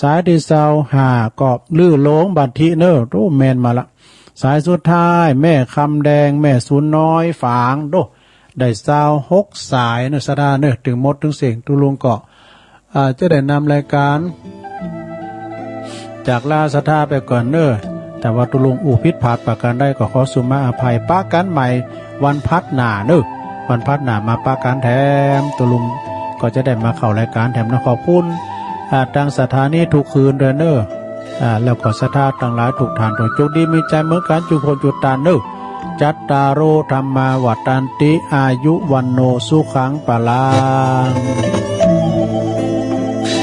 สายตี้ซาวห้าก็ลือหลง บัตถิเน้อ โอ้ แม่นมาละ สายสุดท้าย แม่คำแดง แม่ศูนย์น้อย ฝาง โด้ ได้ซาวหกสายเน้อ ศรัทธาเน้อ ตึงหมดตึงเสี้ยง ตุ๊ลุงก็ อ่า จะได้นำรายก๋าน จากลาศรัทธาไปก่อนเน้อ แต่ว่าตุ๊ลุงอู้ผิดผาดประก๋านใดก็ขอสุมาอภัย ปะกั๋นใหม่วันพัดหน้าเน้อ วันพัดหน้ามาปะกั๋นแถม ตุ๊ลุงก็จะได้มาเข้ารายก๋านแถมนะ ขอบคุณ อ่า ตางสถานีทุกคืนด้วยเน้อ อ่า แล้วก็ศรัทธาตังหลายทุกท่าน จงดีมีใจ๋เหมือนกั๋น จุคนจุตานเน้อ จัตตาโร ธัมมา วัฑฒันติ อายุ วัณโณ สุขัง พลัง